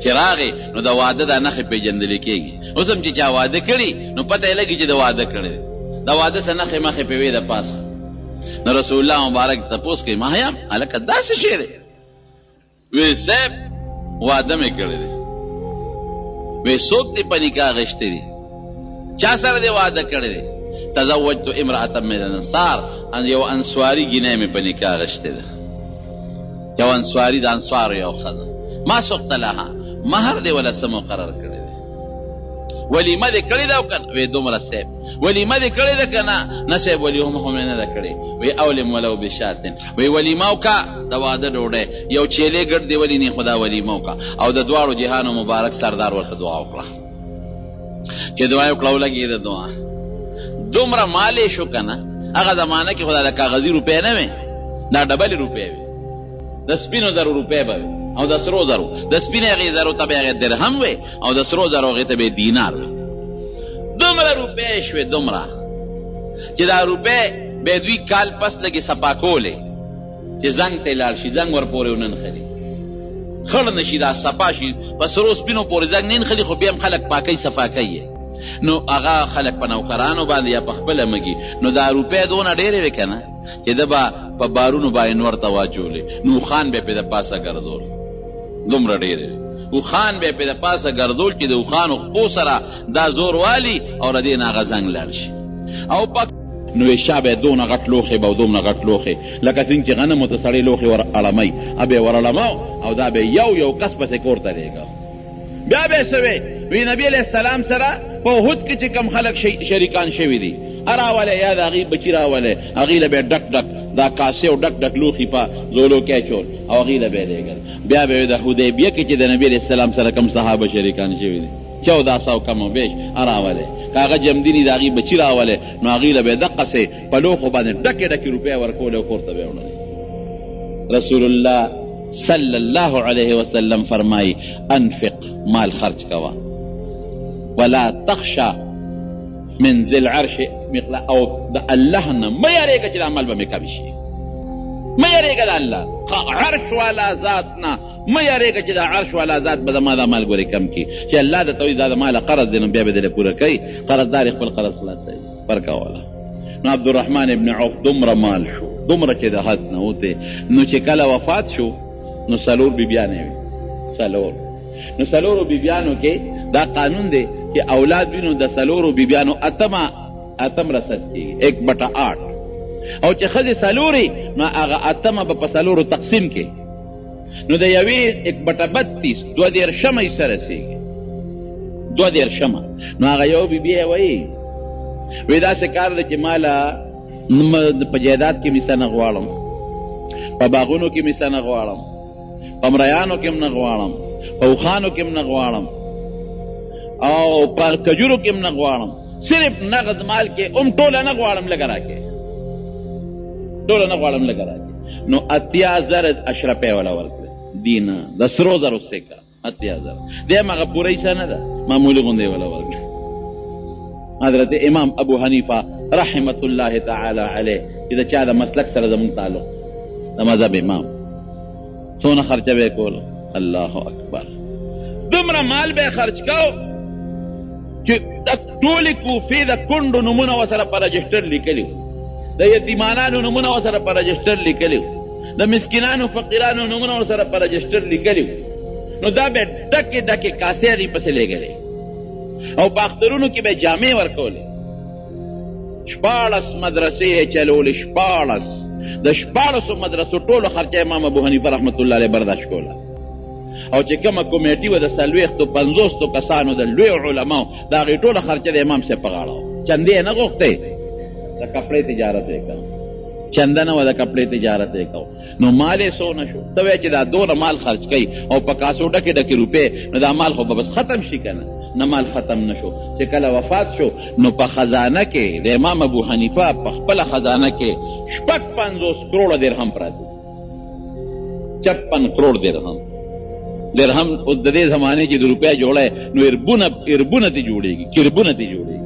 [SPEAKER 2] چې راغی نو د واده دا نښې پېژندلې کېږي. اوس هم چې چا واده کړي نو پته یې لګي چې د واده کړی دی. د واده څه نښې مخې پې وې د پاسه. نو رسول الله مبارک تپوس کوي، ما یم هلکه دا څه شی دی؟ وی صاحب واده مې کړی دی. وی څوک دې په نکاح غشتی دی؟ چا سره دې واده کړی دی؟ تزوجت امرأة من الانصار، یو انصاري ګینۍ مې په نکاح غشتې ده. یو انصاري د انصارو یو ښځه. ما سقت لها، مهر دې وله څه مقرر کړی دی؟ ولیمه دې کړې ده او که نه؟ وی دومره صاحب. ولیمه دې کړې ده که نه؟ نه صاحب ولیمه خو مې نه ده کړې. وی اولم ولو بشات، وی ولیمه وکړه د واده ډوډۍ، یو چیلې ګډ دې ولي نه خو دا ولیمه وکړه. او د دواړو جهانو مبارک سردار ورته دعا وکړه. چې دعا یې وکړه ولګېده دعا. دومره مال یې شو که نه، هغه زمانه کې خو دا د کاغذي روپۍ نه وې، دا ډبلې روپۍ وې، د سپینو زرو روپۍ به وې او د سرو زرو، د سپینې هغې زرو ته به هغې درهم وې او د سرو زرو هغې ته به دینار وې. دومره روپۍ شوې، دومره چې دا روپۍ به دوی کال پس لږې صفا کولې چې زنګ ته لاړ شي، زنګ ورپورې ونه نښلي، خړ نه شي، دا صفا شي. په سرو سپینو پورې زنګ نه نښلي خو بیا هم خلک پاکوي صفا کوي. نو هغه خلک په نوکرانو باندې یا په خپله مږي. نو دا روپۍ دونه ډېرې وې که نه چې ده به په بارونو باندې نور ته واچولې، نو اوښان به یې پرې د پاسه ګرځول. دومره ډېرې وې، اوښان به یې پرې د پاسه ګرځول چې د اوښانو خپو سره دا زور والي او له دې نه هغه زنګ لاړ شي. او په نو یې شا به یې دونه غټ لوښی به او دومره غټ لوښی لکه څنګه چې غنمو ته سړی لوښی ور اړموي، به یې ور اړمو او دا به یې یو یو کس پسې کور ته لېږه. بیا به یې څه وې؟ وی نبي علیه السلام سره په احد کې چې کوم خلک شریکان شوي دي راولئ یا د هغوی بچي راولئ، هغوی له به یې ډک ډک دا کاسې او ډک ډک لوښي په ځولو کې اچول او هغوی له به یې لېږل. بیا به یې د حدیبیه کې چې د نبي علیه السلام سره کوم صحابه شریکان شوي دي 1400 کم او بیش راولئ، که هغه جمدیني د هغوی بچي راولئ، نو هغوی له به یې دقسې په لوښو باندې ډکې ډکې روپۍ ورکولې او کور ته به یې وړلې. رسول الله صلی الله علیه وسلم فرمایي، انفق، مال خرچ کوه، ولا تخشى من ذی العرش مقلا، او د الله نه مه یریږه چې دا مال به مې کم شي. مه یریږه د الله عرش والا ذات نه مه یریږه چې دا عرش والا ذات به زما دا مال ګورې کم کړي. چې الله درته وایي دا د ماله قرض دی نو بیا به دې له پوره کوي، قرضدار یې خپل قرض خلاصوي. ورکوله. نو عبدالرحمن ابن عوف دومره مال شو، دومره چې د حد نه وتی. نو چې کله وفات شو نو څلور بیبیانې وې، څلور. نو څلورو بیبیانو کې دا قانون دی چې اولاد وي نو د څلورو بیبیانو اتمه اتم رسد کېږي، 1/8. او چې ښځې څلورې نو هغه اتمه به په څلورو تقسیم کې، نو د یوې 1/32 32 حصه رسېږي، 32. نو هغه یو بیبي یې وایي، وی داسې کار دی چې ماله په جایداد کې مې څه نه غواړم، په باغونو کې مې څه نه غواړم، په مریانو کې هم نه غواړم، په اوښانو کې هم نه غواړم، او په کجورو کې هم نه غواړم، صرف نغد مال کې هم ټوله نه غواړم، لږه راکړې، ټوله نه غواړم، لږه راکړې. نو 80,000 اشرفۍ وله ورکړې، دینه د سرو زرو سکه 80,000 دی، هم هغه پوره حصه نه ده، معمولي غوندې یې وله ورکړې. حضرت امام ابو حنیفه رحمة الله تعالی علیه چې د چا د مسلک سره زموږ تعلق، د مذهب امام، څونه خرچه به یې کوله؟ الله اکبر، دومره مال به یې خرچ کاو چې د ټولې کوفې د کونډو نومونه ورسره په رجسټر لیکلي وو، د یتیمانانو نومونه ورسره په رجسټر لیکلي وو، د مسکینانو فقیرانو نومونه ورسره په رجسټر لیکلي وو. نو دا به ډکې ډکې کاسې هغوی پسې لېږلې او په اخترونو کې به یې جامې ورکولې. 16 مدرسې یې چلولې، 16، د شپاړسو مدرسو ټولو خرچه امام ابو حنیفه رحمت الله علیه برداشت کوله. او چې کومه کمیټي وه د څلوېښتو پنځوستو کسانو د لویو علماو، د هغې ټوله خرچه د امام صاحب په غاړه وه. چندې یې نه غوښتې، د کپړې تجارت یې کاوه، چنده نه وه، د کپړې تجارت یې کاوه. نو مال یې څونه شو؟ ته وایې چې دا دونه مال خرچ کوي او په کاسو ډکې ډکې روپۍ، نو دا مال خو به بس ختم شي که نه؟ نه، مال ختم نه شو. چې کله وفات شو نو په خزانه کې د امام ابو حنیفه په خپله خزانه کې 56 کروړه درهم پراته دي. 56 کروړ درهم. درهم اوس د دې زمانې چې د روپۍ جوړه نو اربونه اربونه ترې جوړېږي، کربونه ترې جوړېږي،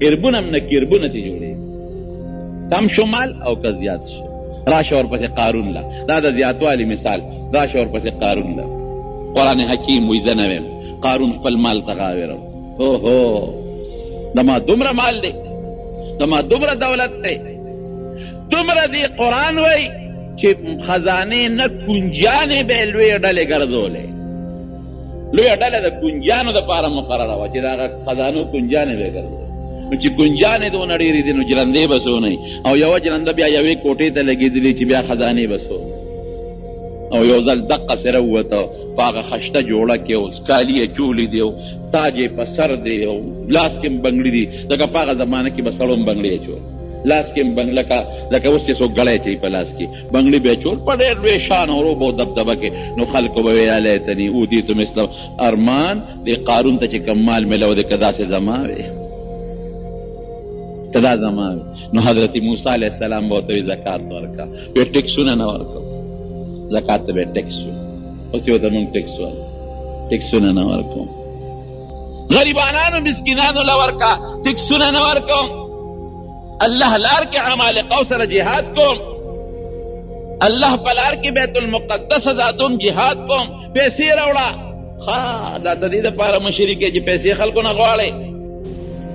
[SPEAKER 2] اربونه هم نه کربونه ترې جوړېږي. کم شو مال او که زیات شو؟ راشه ورپسې قارون له، دا د زیاتوالي مثال. راشه ورپسې قارون له، قرآن حکیم وایي زه نه ویم قارون خپل مال ته غاوره اوهو د ما دومره مال دی، د ما دومره دولت دی، دومره دی. قرآن وایي چې خزانې نه کنجیانې به یې لویې ډلې ګرځولې. لویه ډله د کنجیانو دپاره مقرره وه چې د هغه خزانو کنجیانې به یې ګرځولې. نو چې کنجیانې دونه ډېرې دي نو ژرندې به څونه وي؟ او یوه ژرنده بیا یوې کوټې ته لګېدلې چې بیا خزانې به څونه. او یو ځل دقسې راووته په هغه خشته جوړه کې، او کالي یې اچولي دي او تاج یې په سر دی او لاس کې هم بنګړي دي، ځکه په هغه زمانه کې به سړو هم بنګړي اچول، لاس کې هم بنګ لکه لکه اوس چې څوک ګړی اچوي په لاس کې بنګړي به اچول په ډېر لوی شان او روب او دبدبه کې. نو خلکو به ویل یا لیتني اوتیت مثله، ارمان دې قارون ته چې کوم مال میلاو دی که داسې زما وي، که دا زما وي. نو حضرت موسی علیه السلام به ورته وایي زکات ورکړه، بیا ټیکسونه نه ورکوم، زکات ته به ټیکس وي، اوس یې ورته موږ ټیکس وایو، ټیکسونه نه ورکوم، غریبانانو مسکینانو له ورکه، ټیکسونه نه ورکوم، الله لار کې عمالقو سره جهاد کوم، الله په لار کې بیت المقدس ازادوم، جهاد کوم، پیسې راوړه. ښه دا د دې دپاره مشري کوي چې پیسې خلکو نه غواړې؟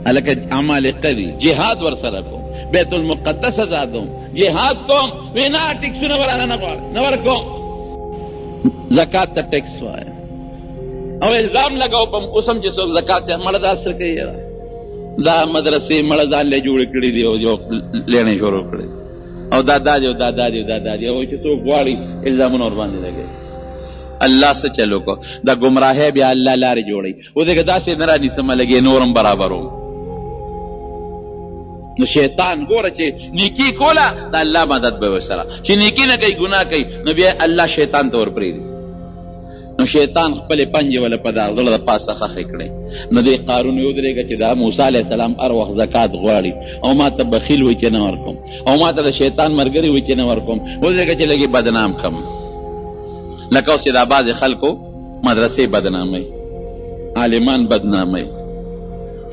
[SPEAKER 2] هلکه عمالقه دي، جهاد ورسره کوم، بیت المقدس ازادوم، جهاد کوم. وی نه، ټیکسونه به رانه نه غواړې، نه ورکوم. زکات ته ټیکس وایه او الزام لګاو په اوس هم چې څوک زکات ته مړه دا څه کوي، دا مدرسې مړه ځان له جوړې کړې دي او یو لېڼې شروع کړې او دا دا دی او دا دا دی او دا دا دی، او چې څوک غواړي الزامونه ورباندې لګوي. الله څه چل وکړو د ګمراهۍ بیا الله لارې جوړوي. ودرېږه داسې نه رانیسمه لږ یې نور هم برابروم. نو شیطان ګوره چې نیکي کوله د الله مدد به ورسره، چې نیکي نه کوي ګناه کوي نو بیا الله شیطان ته ورپرېږدي. نو شیطان خپلې پنجې وله په دا زړه د پاسه ښخې کړې. نو دې قارون یې ودرېږه چې دا موسی علیه السلام هر وخت زکات غواړي او ما ته بخیل وایي چې نه ورکوم او ما ته د شیطان ملګری وایي چې نه ورکوم، ودرېږه چې لږ یې بدنام کړم. لکه اوس چې دا بعضې خلکو مدرسې بدناموي، عالمان بدناموي،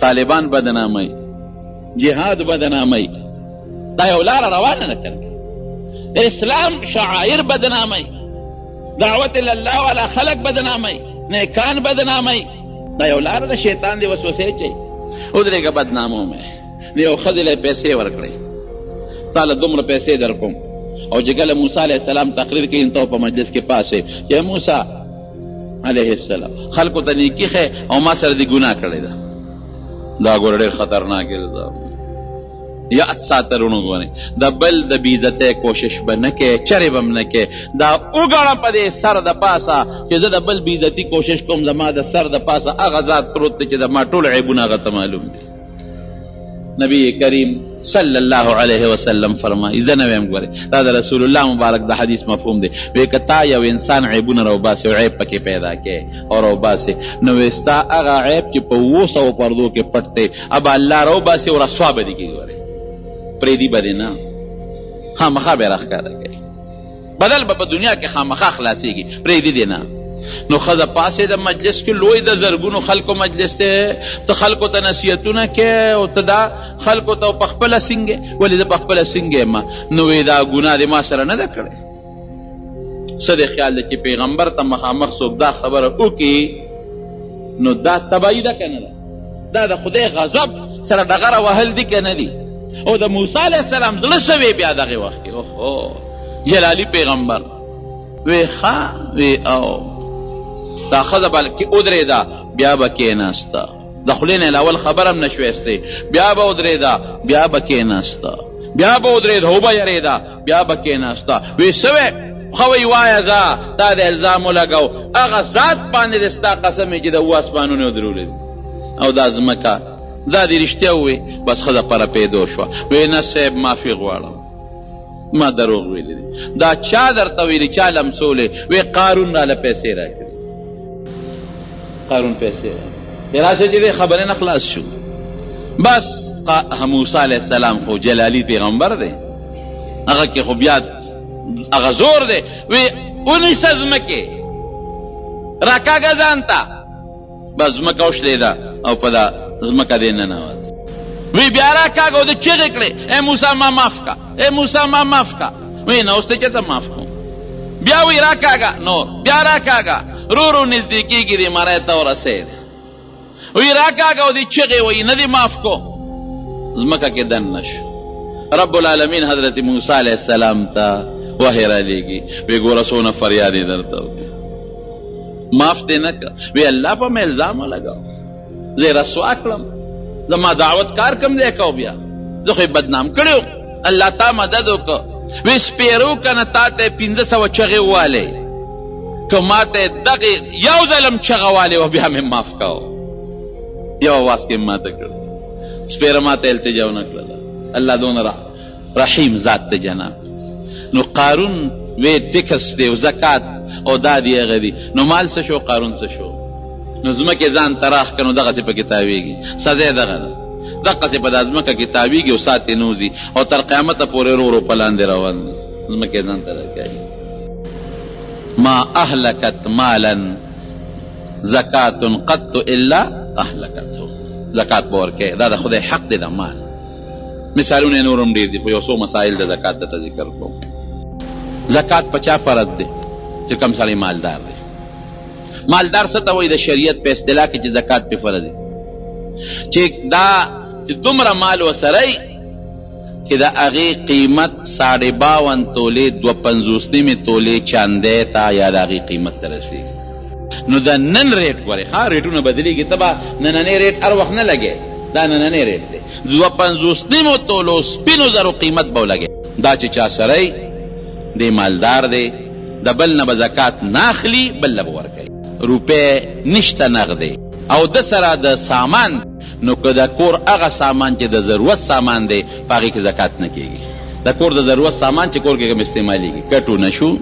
[SPEAKER 2] طالبان بدناموي، جهاد بدناموي، دا یو لاره روانه ده کنه. اسلام شعائر بدناموي، دعوت الله والا خلق بدناموي، نیکان بدناموي، دا یو لاره ده. شیطان دې وسوسې اچوي، ودرېږه بدناموم یې. نو یو ښځې له یې پیسې ورکړې، تا له دومره پیسې درکوم، او چې کله موسی علیه السلام تقریر کوي نو ته په مجلس کې پاڅې چې موسی علیه السلام خلکو ته نیکي ښیې او ما سره دې ګناه کړې ده. دا ګوره ډېر خطرناک الزام. یاد ساته وروڼو ګورئ، د بل د بې عزتۍ کوشش به نه کوې، چرې به هم نه کوې. دا وګڼه په دې سر د پاسه چې زه د بل بې عزتي کوشش کوم، زما د سر د پاسه هغه ذات پروت دی چې زما ټول عیبونه هغه ته معلوم دي. نبی کریم صلی الله علیه وسلم فرمایي، زه نه وایم ګورئ، دا د رسول الله مبارک د حدیث مفهوم دی، وایي که تا یو انسان عیبونه راوباسې او عیب پکې پیدا کړې او راوباسې، نو وایي ستا هغه عیب چې په 700 پردو کې پټ دی هغه به الله راوباسي او رسوا به دې کړي. ګورئ پرېږدي به دې نه، خامخا به یې راښکاره کوي، بدل به په دنیا کې خامخا خلاصېږي، پرېږدي دې نه. نو ښځه پاڅېده، مجلس کې لوی د زرګونو خلکو مجلس دی، ته خلکو ته نصیحتونه کوې او ته دا خلکو ته په خپله څنګه، ولې زه په خپله څنګه یم؟ نو وایي دا ګناه دې ما سره نه ده کړې. څه دې خیال دی چې پیغمبر ته مخامخ څوک دا خبره وکړي نو دا تباهي ده که نه ده؟ دا د خدای غضب سره ډغره وهل دي که نه دي؟ او د موسی علیه السلام زړه څه وی بیا دغې وخت کې؟ اوهو جلالي پیغمبر وی ښه وی او دا ښځه بلکې ودرېده بیا به کېناسته، د خولې نه یې لا اول خبره هم نه شوه ایستې، بیا به ودرېده بیا به کېناسته، بیا به ودرېده وبه یرېده بیا به کېناسته. وی څه وې؟ ښه وایي وایه ځه، تا دې الزام ولګاو، هغه ذات باندې دې ستا قسم وي چې د اووه اسمانونه یې ودرولي دي او دا ځمکه، دا دې رښتیا ووې؟ بس ښځه په رپېدو شوه، وی نه صیب معافي غواړم، ما دروغ ویلي دي. دا چا درته ویلي، چا لمسولې؟ وی قارون راله پیسې راکړي. قارون پیسې راکړي. راشه چې دې خبرې نه خلاص شو. بس موسی علیه السلام خو جلالي پیغمبر دی، هغه کې خو بیا هغه زور دی، وی ونیسه ځمکې راکاږه ځان ته. بس ځمکه وشلېده او په دا ځمکه دی ننوت. وی بیا راکاږه او ده چیغې کړې، ای موسی ما معاف کا، ای موسی ما معاف کا. وی نه اوس ته چېرته معاف کوم. بیا وی راکاږه، نور بیا راکاږه، رو رو نږدې کېږي دې مرۍ ته ورسېد. وی راکاږه او دې چغې وهي، نه دې معاف کو. ځمکه کې دننه شو. رب العالمین حضرت موسی علیه السلام ته وحی رالیږي، وی ګوره څونه فریاد یې درته وکړ، معاف دې نه کړ. وی الله په مې الزام ولګاو، زه یې رسوا کړم، زما دعوت کار کوم ځای کو، بیا زه خو یې بدنام کړی وم، الله تا مدد وکړ. وی سپېرو که نه تا ته یې 500 چغې ووالې، که ما ته یې دغې یو ځل هم چغه والې وه بیا مې معاف کاوه. یو اواز کې مې ماته کړل، سپېره ما ته التجا ونه کړله. الله دونه رحیم ذات دی جناب. نو قارون وی ټیکس دی او زکات او دا دی هغه دی، نو مال څه شو، قارون څه شو؟ نو ځمکې ځان تراخ کړه، نو دغسې پکې تاویږي، سزا یې دغه ده، دقسې په دا ځمکه کې تاویږي او سات یې نه وځي او تر قیامته پورې رو رو په لاندې روان دی، ځمکې ځان ته راکاږي. ما اهلکت مالا زکات قط الا اهلکته، زکات به ورکوې، دا د خدای حق دی د مال. مثالونه یې نور هم ډېر دي، خو یو څو مسایل د زکات درته ذکر کوم. زکات په چا فرض دی؟ چې کوم سړی مالدار دی. مالدار څه ته وایي د شریعت په اصطلاح کې چې زکات پرې فرض دی؟ چې دا چې دومره مال ورسره وي چې د هغې قیمت 52.5 تولې 2.50 تولې چاندۍ ته یا د هغې قیمت ته رسېږي. نو د نن ریټ ګورې، ښه ریټونه بدلېږي، ته به نننی ریټ هر وخت نه لګې، دا نننی ریټ دی، 2.50 تولو سپینو زرو قیمت به ولګې. دا چې چا سره وي دی مالدار دی، د بل نه به زکات نه اخلي، بل له به ورکوي. روپۍ نشته نغدې او ده سره د سامان، نو که د کور هغه سامان چې د ضرورت سامان دی په هغې کې زکات نه کېږي. د کور د ضرورت سامان چې کور کې کوم استعمالېږي، کټونه شو،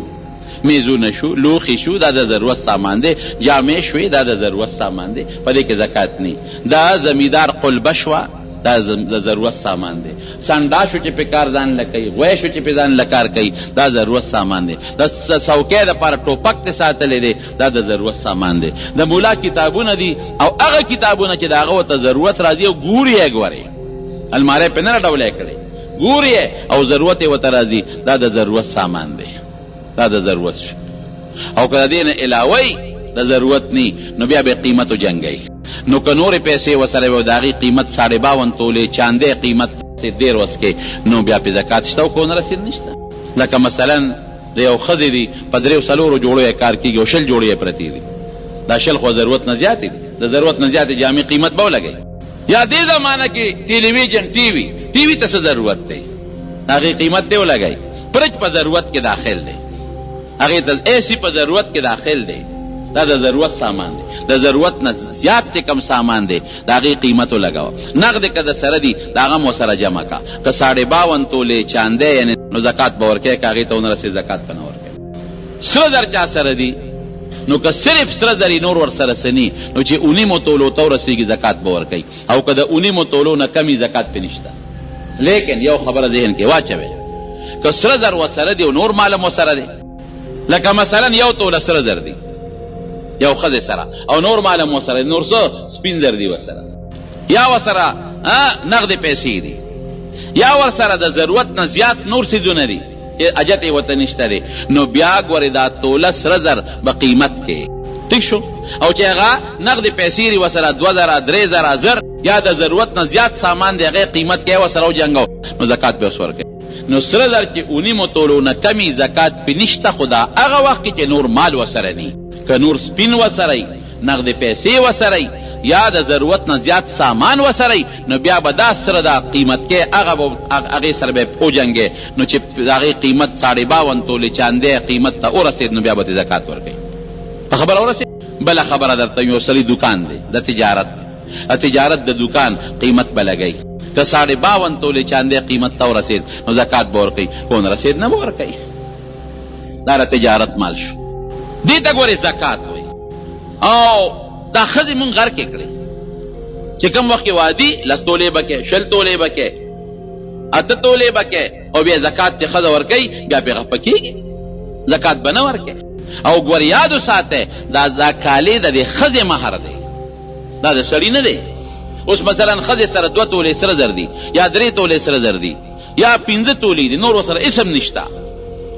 [SPEAKER 2] میزونه شو، لوښي شو، دا د ضرورت سامان دی، جامې شوې، دا د ضرورت سامان دی، په دې کې زکات نه وي. د زمیندار قلبه شوه، دا د ضرورت سامان دی، سنډا شو چې پې کار ځان له کوي، غوی شو چې پې ځان له کار کوي، دا ضرورت سامان دی. د څوکۍ دپاره ټوپک دې ساتلی دی، دا د ضرورت سامان دی. د مولا کتابونه دي او هغه کتابونه چې د هغه ورته ضرورت راځي او ګوري یې، ګورې المارۍ پې نه راډولۍ کړې، ګوري یې او ضرورت یې ورته راځي، دا د ضرورت سامان دی، دا د ضرورت شو. او که د دې نه علاوه وي د ضرورت نی، نو بیا به قیمت وجنګوي. نو که نورې پیسې ورسره وي او د هغې قیمت 52.5 تولې چاندی قیمت ډېر وسکې، نو بیا پرې زکات شته او که ونه رسېد نشته. لکه مثلا د یو ښځې دي په دریو څلورو جوړو یې کار کېږي او 20 جوړې یې پرتې دي، دا 20 خو ضرورت نه زیاتې دي، د ضرورت نه زیاتې جامې قیمت به ولګوي. یا دې زمانه کې ټیلیویژن، ټي وي، ټي وي ته څه ضرورت دی، هغې قیمت دې ولګوي. فرج په ضرورت کې داخل دی، هغې ته اې سي په ضرورت کې داخل دی، دا د ضرورت سامان دی. د ضرورت نه زیات چې کوم سامان دی د هغې قیمت ولګوه. نغدې که د سره دي د هغه هم ورسره جمع کړه. که 52.5 تولې چاندی یعنې نو زکات به ورکوې، که هغې ته ونه رسې زکات به نه ورکوې. سره زر چا سره دي نو که صرف سره زر یې نور ورسره څه نی، نو چې اونیمو تولو ته ورسېږي زکات به ورکوي، او که د اونیمو تولو نه کم وي زکات پرې نشته. لیکن یو خبره ذهن کې واچوئ، که سره زر ورسره دي او نور مال هم ورسره دی، لکه مثلا یو توله سره زر دي یو ښځې سره او نور مال هم ورسره دی، نور څه سپین زر دي ورسره، یا ورسره نغدې پیسې دي، یا ورسره د ضرورت نه زیات نور څیزونه دي چې حاجت یې ورته نشته دی، نو بیا ګورې دا توله سره زر به قیمت کې، ټیک شو؟ او چې هغه نغدې پیسې دي ورسره 2000، 3000، 1000 یا د ضرورت نه زیات سامان دی هغه قیمت کې ورسره وجنګو، نو زکات به اوس ورکوي. نو سره زر چې اونیمو تولو نه کمي زکات پې نشته، خو دا هغه وخت کې چې نور مال ورسره نی، که نور سپین ورسره وي، نغدې پیسې ورسره وي، یا د ضرورت نه زیات سامان ورسره وي، نو بیا به دا سره دا قیمت کې هغه به هغې سره به وجنګې، نو چې د هغې قیمت 52.5 تولې چاندی قیمت ته ورسېد نو بیا به ترې زکات ورکوي. په خبره ورسېد؟ بله خبره درته وایم، یو سړي دوکان دی د تجارت، د تجارت د دوکان قیمت به لګوي، که 52.5 تولې چاندی قیمت ته ورسېد نو زکات به ورکوي، که ونه رسېد نه به ورکوي. دا د تجارت مال شو، دې ته ګورې زکات وایي. او دا ښځې مونږ غرقې کړې چې کوم وخت کې وادي 10 تولې به کې، 20 تولې به کې، 8 تولې به کې، او بیا زکات چې ښځه ورکوي بیا پرې خفه کېږي، زکات به نه ورکوي. او ګورې یاد وساته دا دا کالې د دې ښځې مهر دی، دا د سړي نه دی. اوس مثلا ښځې سره 2 تولې سره زر دي، یا 3 تولې سره زر دي، یا 5 تولې دي، نور ورسره هېڅ هم نشته،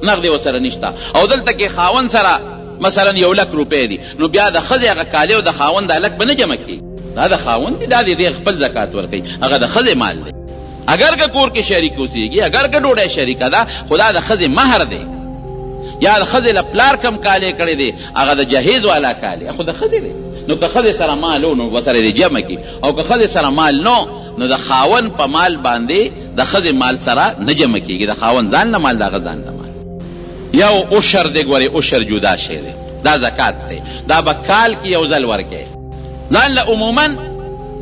[SPEAKER 2] نغدې ورسره نشته، او دلته کې خاوند سره مثلا 1 لک روپۍ دي، نو بیا د ښځې هغه کالې او د خاوند دا لک به نه جمع کېږي، دا د خاوند دی، دا دی دی خپل زکات ورکوي، هغه د ښځې مال دی. اګر که کور کې شریک اوسېږي، اګر که ډوډۍ شریکه ده، خو دا د ښځې مهر دی. یا د ښځې له پلار کوم کالې کړی دی، هغه د جهیز والا کالې خو د ښځې دی. نو که ښځې سره مال و نو ورسره دې جمع کړي، او که ښځې سره مال نو، نو د خاوند په مال باندې د ښځې مال سره نه جمع کېږي، د خاوند ځان له مال، د هغه ځان له مال. یو عشر دی، ګورې عشر جدا شی دی، دا زکات دی، دا به کال کې یو ځل ورکوې ځان له. عموما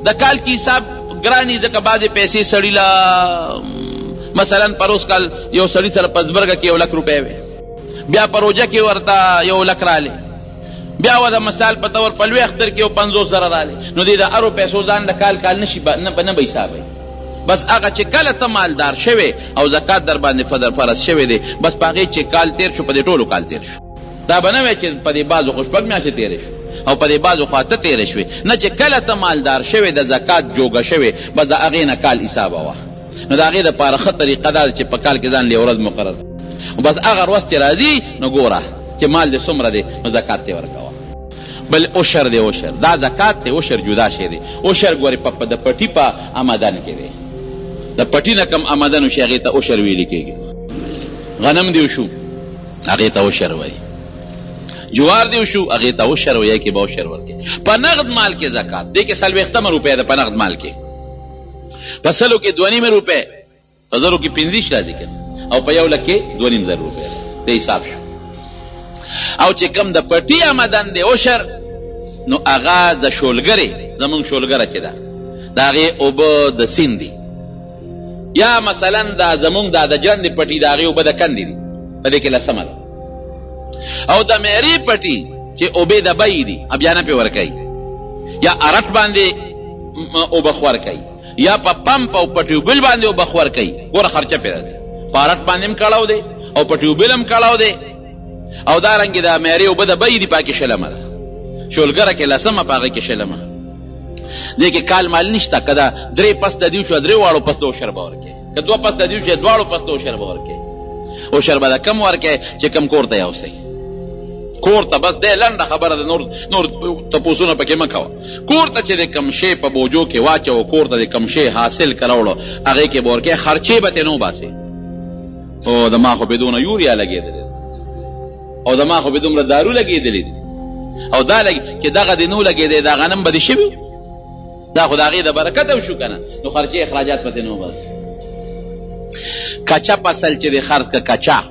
[SPEAKER 2] د کال کې حساب ګراني، ځکه بعضې پیسې سړي له مثلا پروس کال یو سړي سره په زبرګه کې 1 لک روپۍ وې، بیا په روژه کې ورته 1 لک رالې، بیا ورته مثال په طور په لوی اختر کې یو 50,000 رالې، نو دی د هرو پیسو ځان له کال کال نشي نه به حسابوي. بس هغه چې کله ته مالدار شوې او زکات در باندې فرض شوی دی، بس په هغې چې کال تېر شو، په دې ټولو کال تېر شو. دا به نه وایې چې په دې بعضو خو 6 میاشتې تېرې شوې او په دې بعضو خو 8 تېرې شوې، نه، چې کله ته مالدار شوې، د زکات جوګه شوې، بس د هغې نه کال حسابوه. نو د هغې دپاره ښه طریقه دا ده چې په کال کې ځان له یوه ورځ مقرر کړې، بس هغه ورځ چې راځي نو ګوره چې مال دې څومره دی، نو زکات ترې ورکوه. بل عشر دی، عشر دا زکات دی، عشر جدا شی دی. عشر ګورې په د پټي په آمدن کې دی، د پټي نه کوم آمدن وشي هغې ته عشر ویل کېږي. غنم دې وشو هغې ته عشر وایي، جوار دې وشو هغې ته عشر وایي، کې به عشر ورکوي. په نغد مال کې زکات دې کې 40 روپۍ ده، په نغد مال کې په سلو کې 2.5 روپۍ، په زرو کې 25 راځي که نه، او په 1 لک کې 2,500 روپۍ راځي، دې حساب شو. او چې کوم د پټي آمدن دی عشر، نو هغه د شولګرې، زمونږ شولګره چې ده د هغې اوبه د سیند دي، یا مثلا دا زمونږ دا د ژرندې پټي د هغې اوبه د کندې دي، په دې کې لسمه ده. او د میرې پټي چې اوبه د بیې دي بیا نه پرې ورکوي، یا ارټ باندې اوبه خور کوي، یا په پمپ او په ټیوبل باندې اوبه خور کوي، ګوره خرچه پرې راځي. په ارټ باندې هم کړاو دی او په ټیوبل هم کړاو دی. او دا رنګې د میرې اوبه د بیې دي، پاکې شلمه ده، شولګره کې لسمه، په هغه کې شلمه. دې کې کال مال نشته، که دا 3 پس د دې شو 3 واړو پس له عشر به ورکوې، که 2 پس د دې شو دواړو پس له عشر به ورکوې. عشر به د کم ورکوې چې کم کور ته یوسئ، کور ته بس دی، لنډه خبره ده، نور نور تپوسونه پکې مه کوه. کور ته چې د کوم شی په بوجو کې واچوه، کور ته د کوم شی حاصل که راوړو هغې کې به ورکوې، خرچې به ترې نه وباسې. او د ما خو پې دونه یوریا لګېدلې ده، او د ما خو پې دومره دارو لګېدلې دي، او دا لګ چې دغه دې نو لګېدی دا غنم به دې شوي، دا خو د هغې د برکته وشو که نه، نو خرچې اخراجات به ترې نه وباسې. کچه فصل چې دې خرڅ که، کچه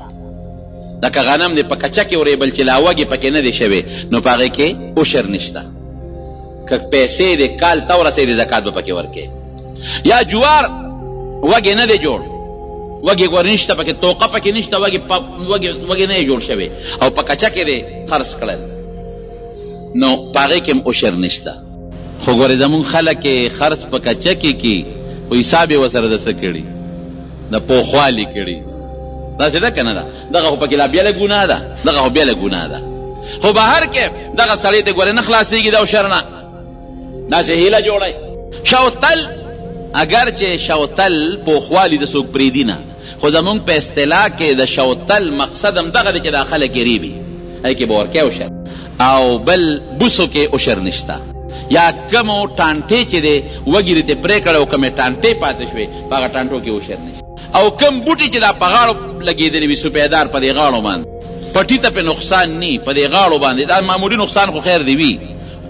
[SPEAKER 2] لکه غنم دې په کچه کې ورېبل چې لا وږې پکې نه دی شوی، نو په هغې کې عشر نشته. که پیسې دې کال ته ورسېدې زکات به پکې ورکې. یا جوار وږې نه دی جوړ، وږې ګور نشته پکې، توقه پکې نشته، وږې نه جوړ شوی او په کچه کې دې خرڅ کړل، نو په هغې کې هم عشر نشته. خو ګورې زمونږ خلک یې خرڅ په کچه کې کړي، خو حساب یې ورسره د څه کړي، د پوخوالي کړي. داسې ده که نه ده؟ دغه خو پکې لا بېله ګناه ده، دغه خو بېله ګناه ده. خو بهر کې دغه سړی ته ګورې نه خلاصېږي د عشر نه، داسې هیله جوړوي. شوتل، اګر چې شوتل پوخوالي ته څوک پرېږدي نه، خو زموږ په اصطلاح کې د شوتل مقصد هم دغه دی چې دا خلک یې رېبي، هغې کې به ورکوې عشر. او بل بوسو کې عشر نشته، یا کومو ټانټې چې دی وږي دې ترې پرې کړی او کومې ټانټې پاتې شوې، په هغه ټانټو کې عشر نشته. او کوم بوټي چې دا په غاړو لګېدلي وي، سپېدار په دې غاړو باندې، پټي ته پرې نقصان نی، په دې غاړو باندې دا معمولي نقصان خو خیر دی وي،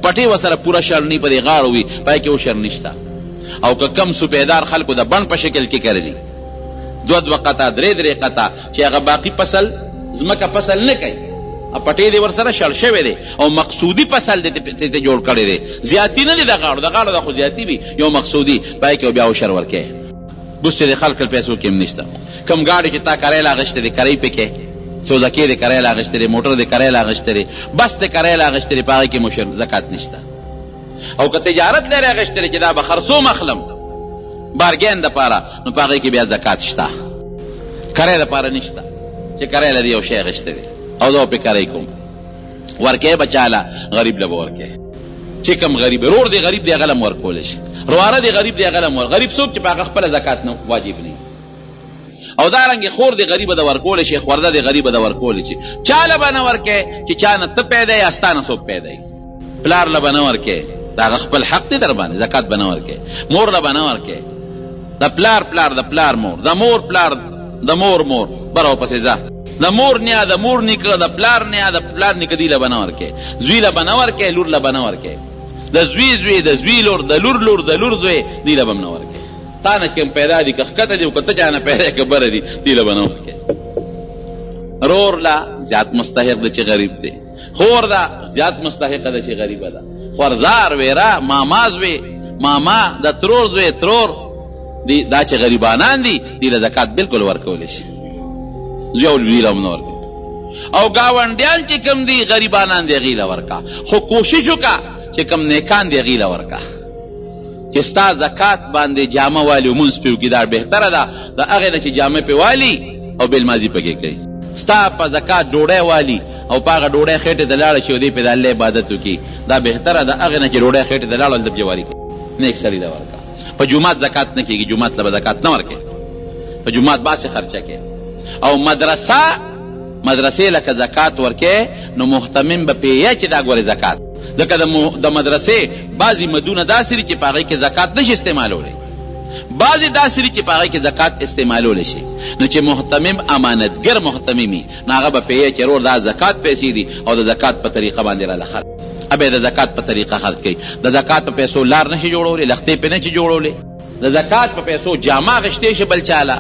[SPEAKER 2] پټې ورسره پوره شړ نی، په دې غاړو وي، په هغې کې عشر نشته. او که کوم سپېدار خلکو د بڼ په شکل کې کرلي، دوه دوه قطع، درې درې قطع، چې هغه باقي فصل ځمکه فصل نه کوي، پټې دې ورسره شړ شوی دی او مقصودي فصل دې ترې جوړ کړی دی، زیاتي نه دی د غاړو، د غاړو دا خو زیاتي وي، یو مقصودي په هغې کې بیا عشر ورکوې. بوس چې د خلق له پیسو کې هم نشته. کوم ګاډی چې تا کرایه له اخیستې دی، کرایي پې کې، سوزکې دې کرایه له اخیستې دی، موټر دې کرایه له اخیستې دی، بس دې کرایه له اخیستې دی، په هغې کې هم عشر زکات نشته. او که تجارت لرې اخیستې دی چې دا به خرڅوم اخلم بارګین دپاره، نو په هغې کې بیا زکات شته. کرایه دپاره نشته چې کرایه له دې یو شی اخیستی دی او زه به پې کرایي کوم. ورکې به چاله؟ غریب له به ورکې. چې کوم غریب رور دی غریب دی هغه له هم ورکولی شي، رواره دی غریب دی هغه له هم ور، غریب څوک چې په هغه خپله زکات نه واجب نه وي. او دا رنګ خور دی غریبه ده ورکولی شي، خورده دی غریبه ده ورکولی شي. چاله به نه ورکې چې چا نه ته پیدا یا ستا نه څوک پیدا وي. پلار له به نه ورکې، د هغه خپل حق دی در باندې، زکات به نه ورکې. مور له به نه ورکې، د پلار پلار، د پلار مور، د مور پلار، د مور مور، بره ورپسې ځه. د مور نیا، د مور نیکه، د پلار نیا، د پلار نیکه، دی له به نه ورکې. زوی له به نه ورکې، لور له به نه ورکې. د زوی زوی، د زوی لور، د لور لور، د لور زوی، دی له به هم نه ورکې. تا نه کوم پیدا دي که ښکته دي او که ته چا نه پیدا که بره دي، دی له به نه ورکې. رور له زیات مستحق دی چې غریب دی، خور ده زیات مستحقه ده چې غریبه ده، خورزار، ویره، ماما زوی، ماما، د ترور زوی، ترور دی، دا چې غریبانان دي دوی له زکات بالکل ورکولی شي، زوی او لوی له هم نه ورکوي. او ګاونډیان چې کوم دي غریبانان دي هغوی له ورکړه، خو کوشش وکړه چې کوم نیکان دي هغوی له ورکړه، چې ستا زکات باندې جامه والي او لمونځ پرې وکړي، دا بهتره ده د هغې نه چې جامه پرې والي او بې لمانځي پکې کوي. ستا په زکات ډوډی والي او په هغه ډوډی خېټې ته لاړه شي او دی پرې د الله عبادت وکړي، دا بهتره ده هغې نه چې ډوډی خېټې ته لاړه او هلته جواري کوي. نیک سړي له ورکړه. په جومات زکات نه کېږي، جومات له به زکات نه ورکوې، په جومات به هسې خرچه کوې. او مدرسه، مدرسې له که زکات ورکوې نو مهتمم به پې چې دا ګورې زکات، ځکه د مدرسې بعضې مدونه داسې دي چې په هغې کې زکات نه شي استعمالولی، بعضې داسې دي چې په هغې کې زکات استعمالولی شي. نو چې مهتمم امانتګر مهتمم وي نو هغه به پې چې ورور دا زکات پیسې دي او د زکات په طریقه باندې راله خرڅ، به د زکات په طریقه خرڅ کوي. د زکات په پیسو لار نشي جوړولی، لښتې پرې نشي جوړولی. د زکات په پیسو جامه اخیستی شي بل چا له،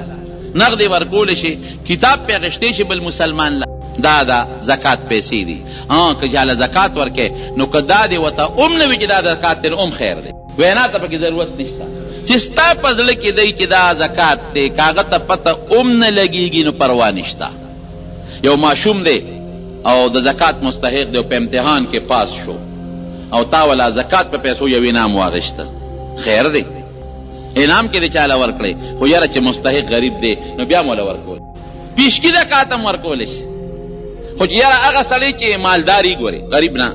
[SPEAKER 2] نغدې ورکولی شي، کتاب پرې اخیستی شي بل مسلمان له. دا د زکات پیسې دي. ها که چا له زکات ورکې نو که دا دې ورته هم نه وي چې دا زکات دی نو هم خیر دی، وینا ته پکې ضرورت نشته. چې ستا په زړه کې دی چې دا زکات دی، که هغه ته پته هم نه لګېږي نو پروا نشته. یو ماشوم دی او د زکات مستحق دی او په امتحان کې پاس شو او تا ولا زکات په پیسو یو انعام واغشته، خیر دی، انعام کې دې چاله ورکړی، خو یاره چې مستحق غریب دی نو بیا مو له ورکول، پیشکي زکات هم ورکولی شي. خو چې یاره هغه سړی چې مالداري ګوري، غریب نه،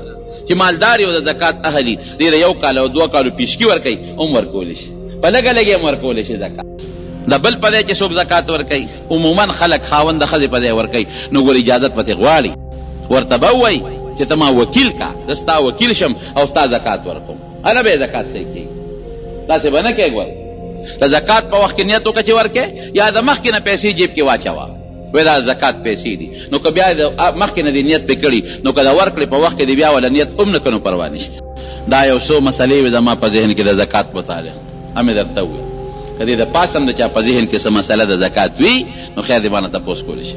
[SPEAKER 2] چې مالداري او د زکات اهلي دی، له یو کال او دوه کالو پیشکي ورکوي هم ورکولی شي، په لږه لږه هم ورکولی شي زکات. د بل په ځای چې څوک زکات ورکوي، عموما خلک خاوند د ښځې په ځای ورکوي، نو ګوره اجازت به ترې غواړي، ورته به ووایي چې ته ما وکیل کا، زه ستا وکیل شم او ستا زکات ورکوم، هله به یې زکات صحیح کېږي، داسې به نه کوې. ګوره د زکات په وخت کې نیت وکړه چې ورکې، یا د مخکې نه پیسې جیب کې واچوه، وایي دا زکات پیسې دي، نو که بیا د مخکې نه دې نیت پرې کړي، نو که د ورکړې په وخت کې دې بیا وله نیت هم نه کړي نو پروا نشته. دا یو څو مسلې وې زما په ذهن کې د زکات متعلق، مې درته وویل. که دې د پاسه هم د چا په ذهن کې څه مسله د زکات وي نو خیر دې مانه تپوس کولی شي.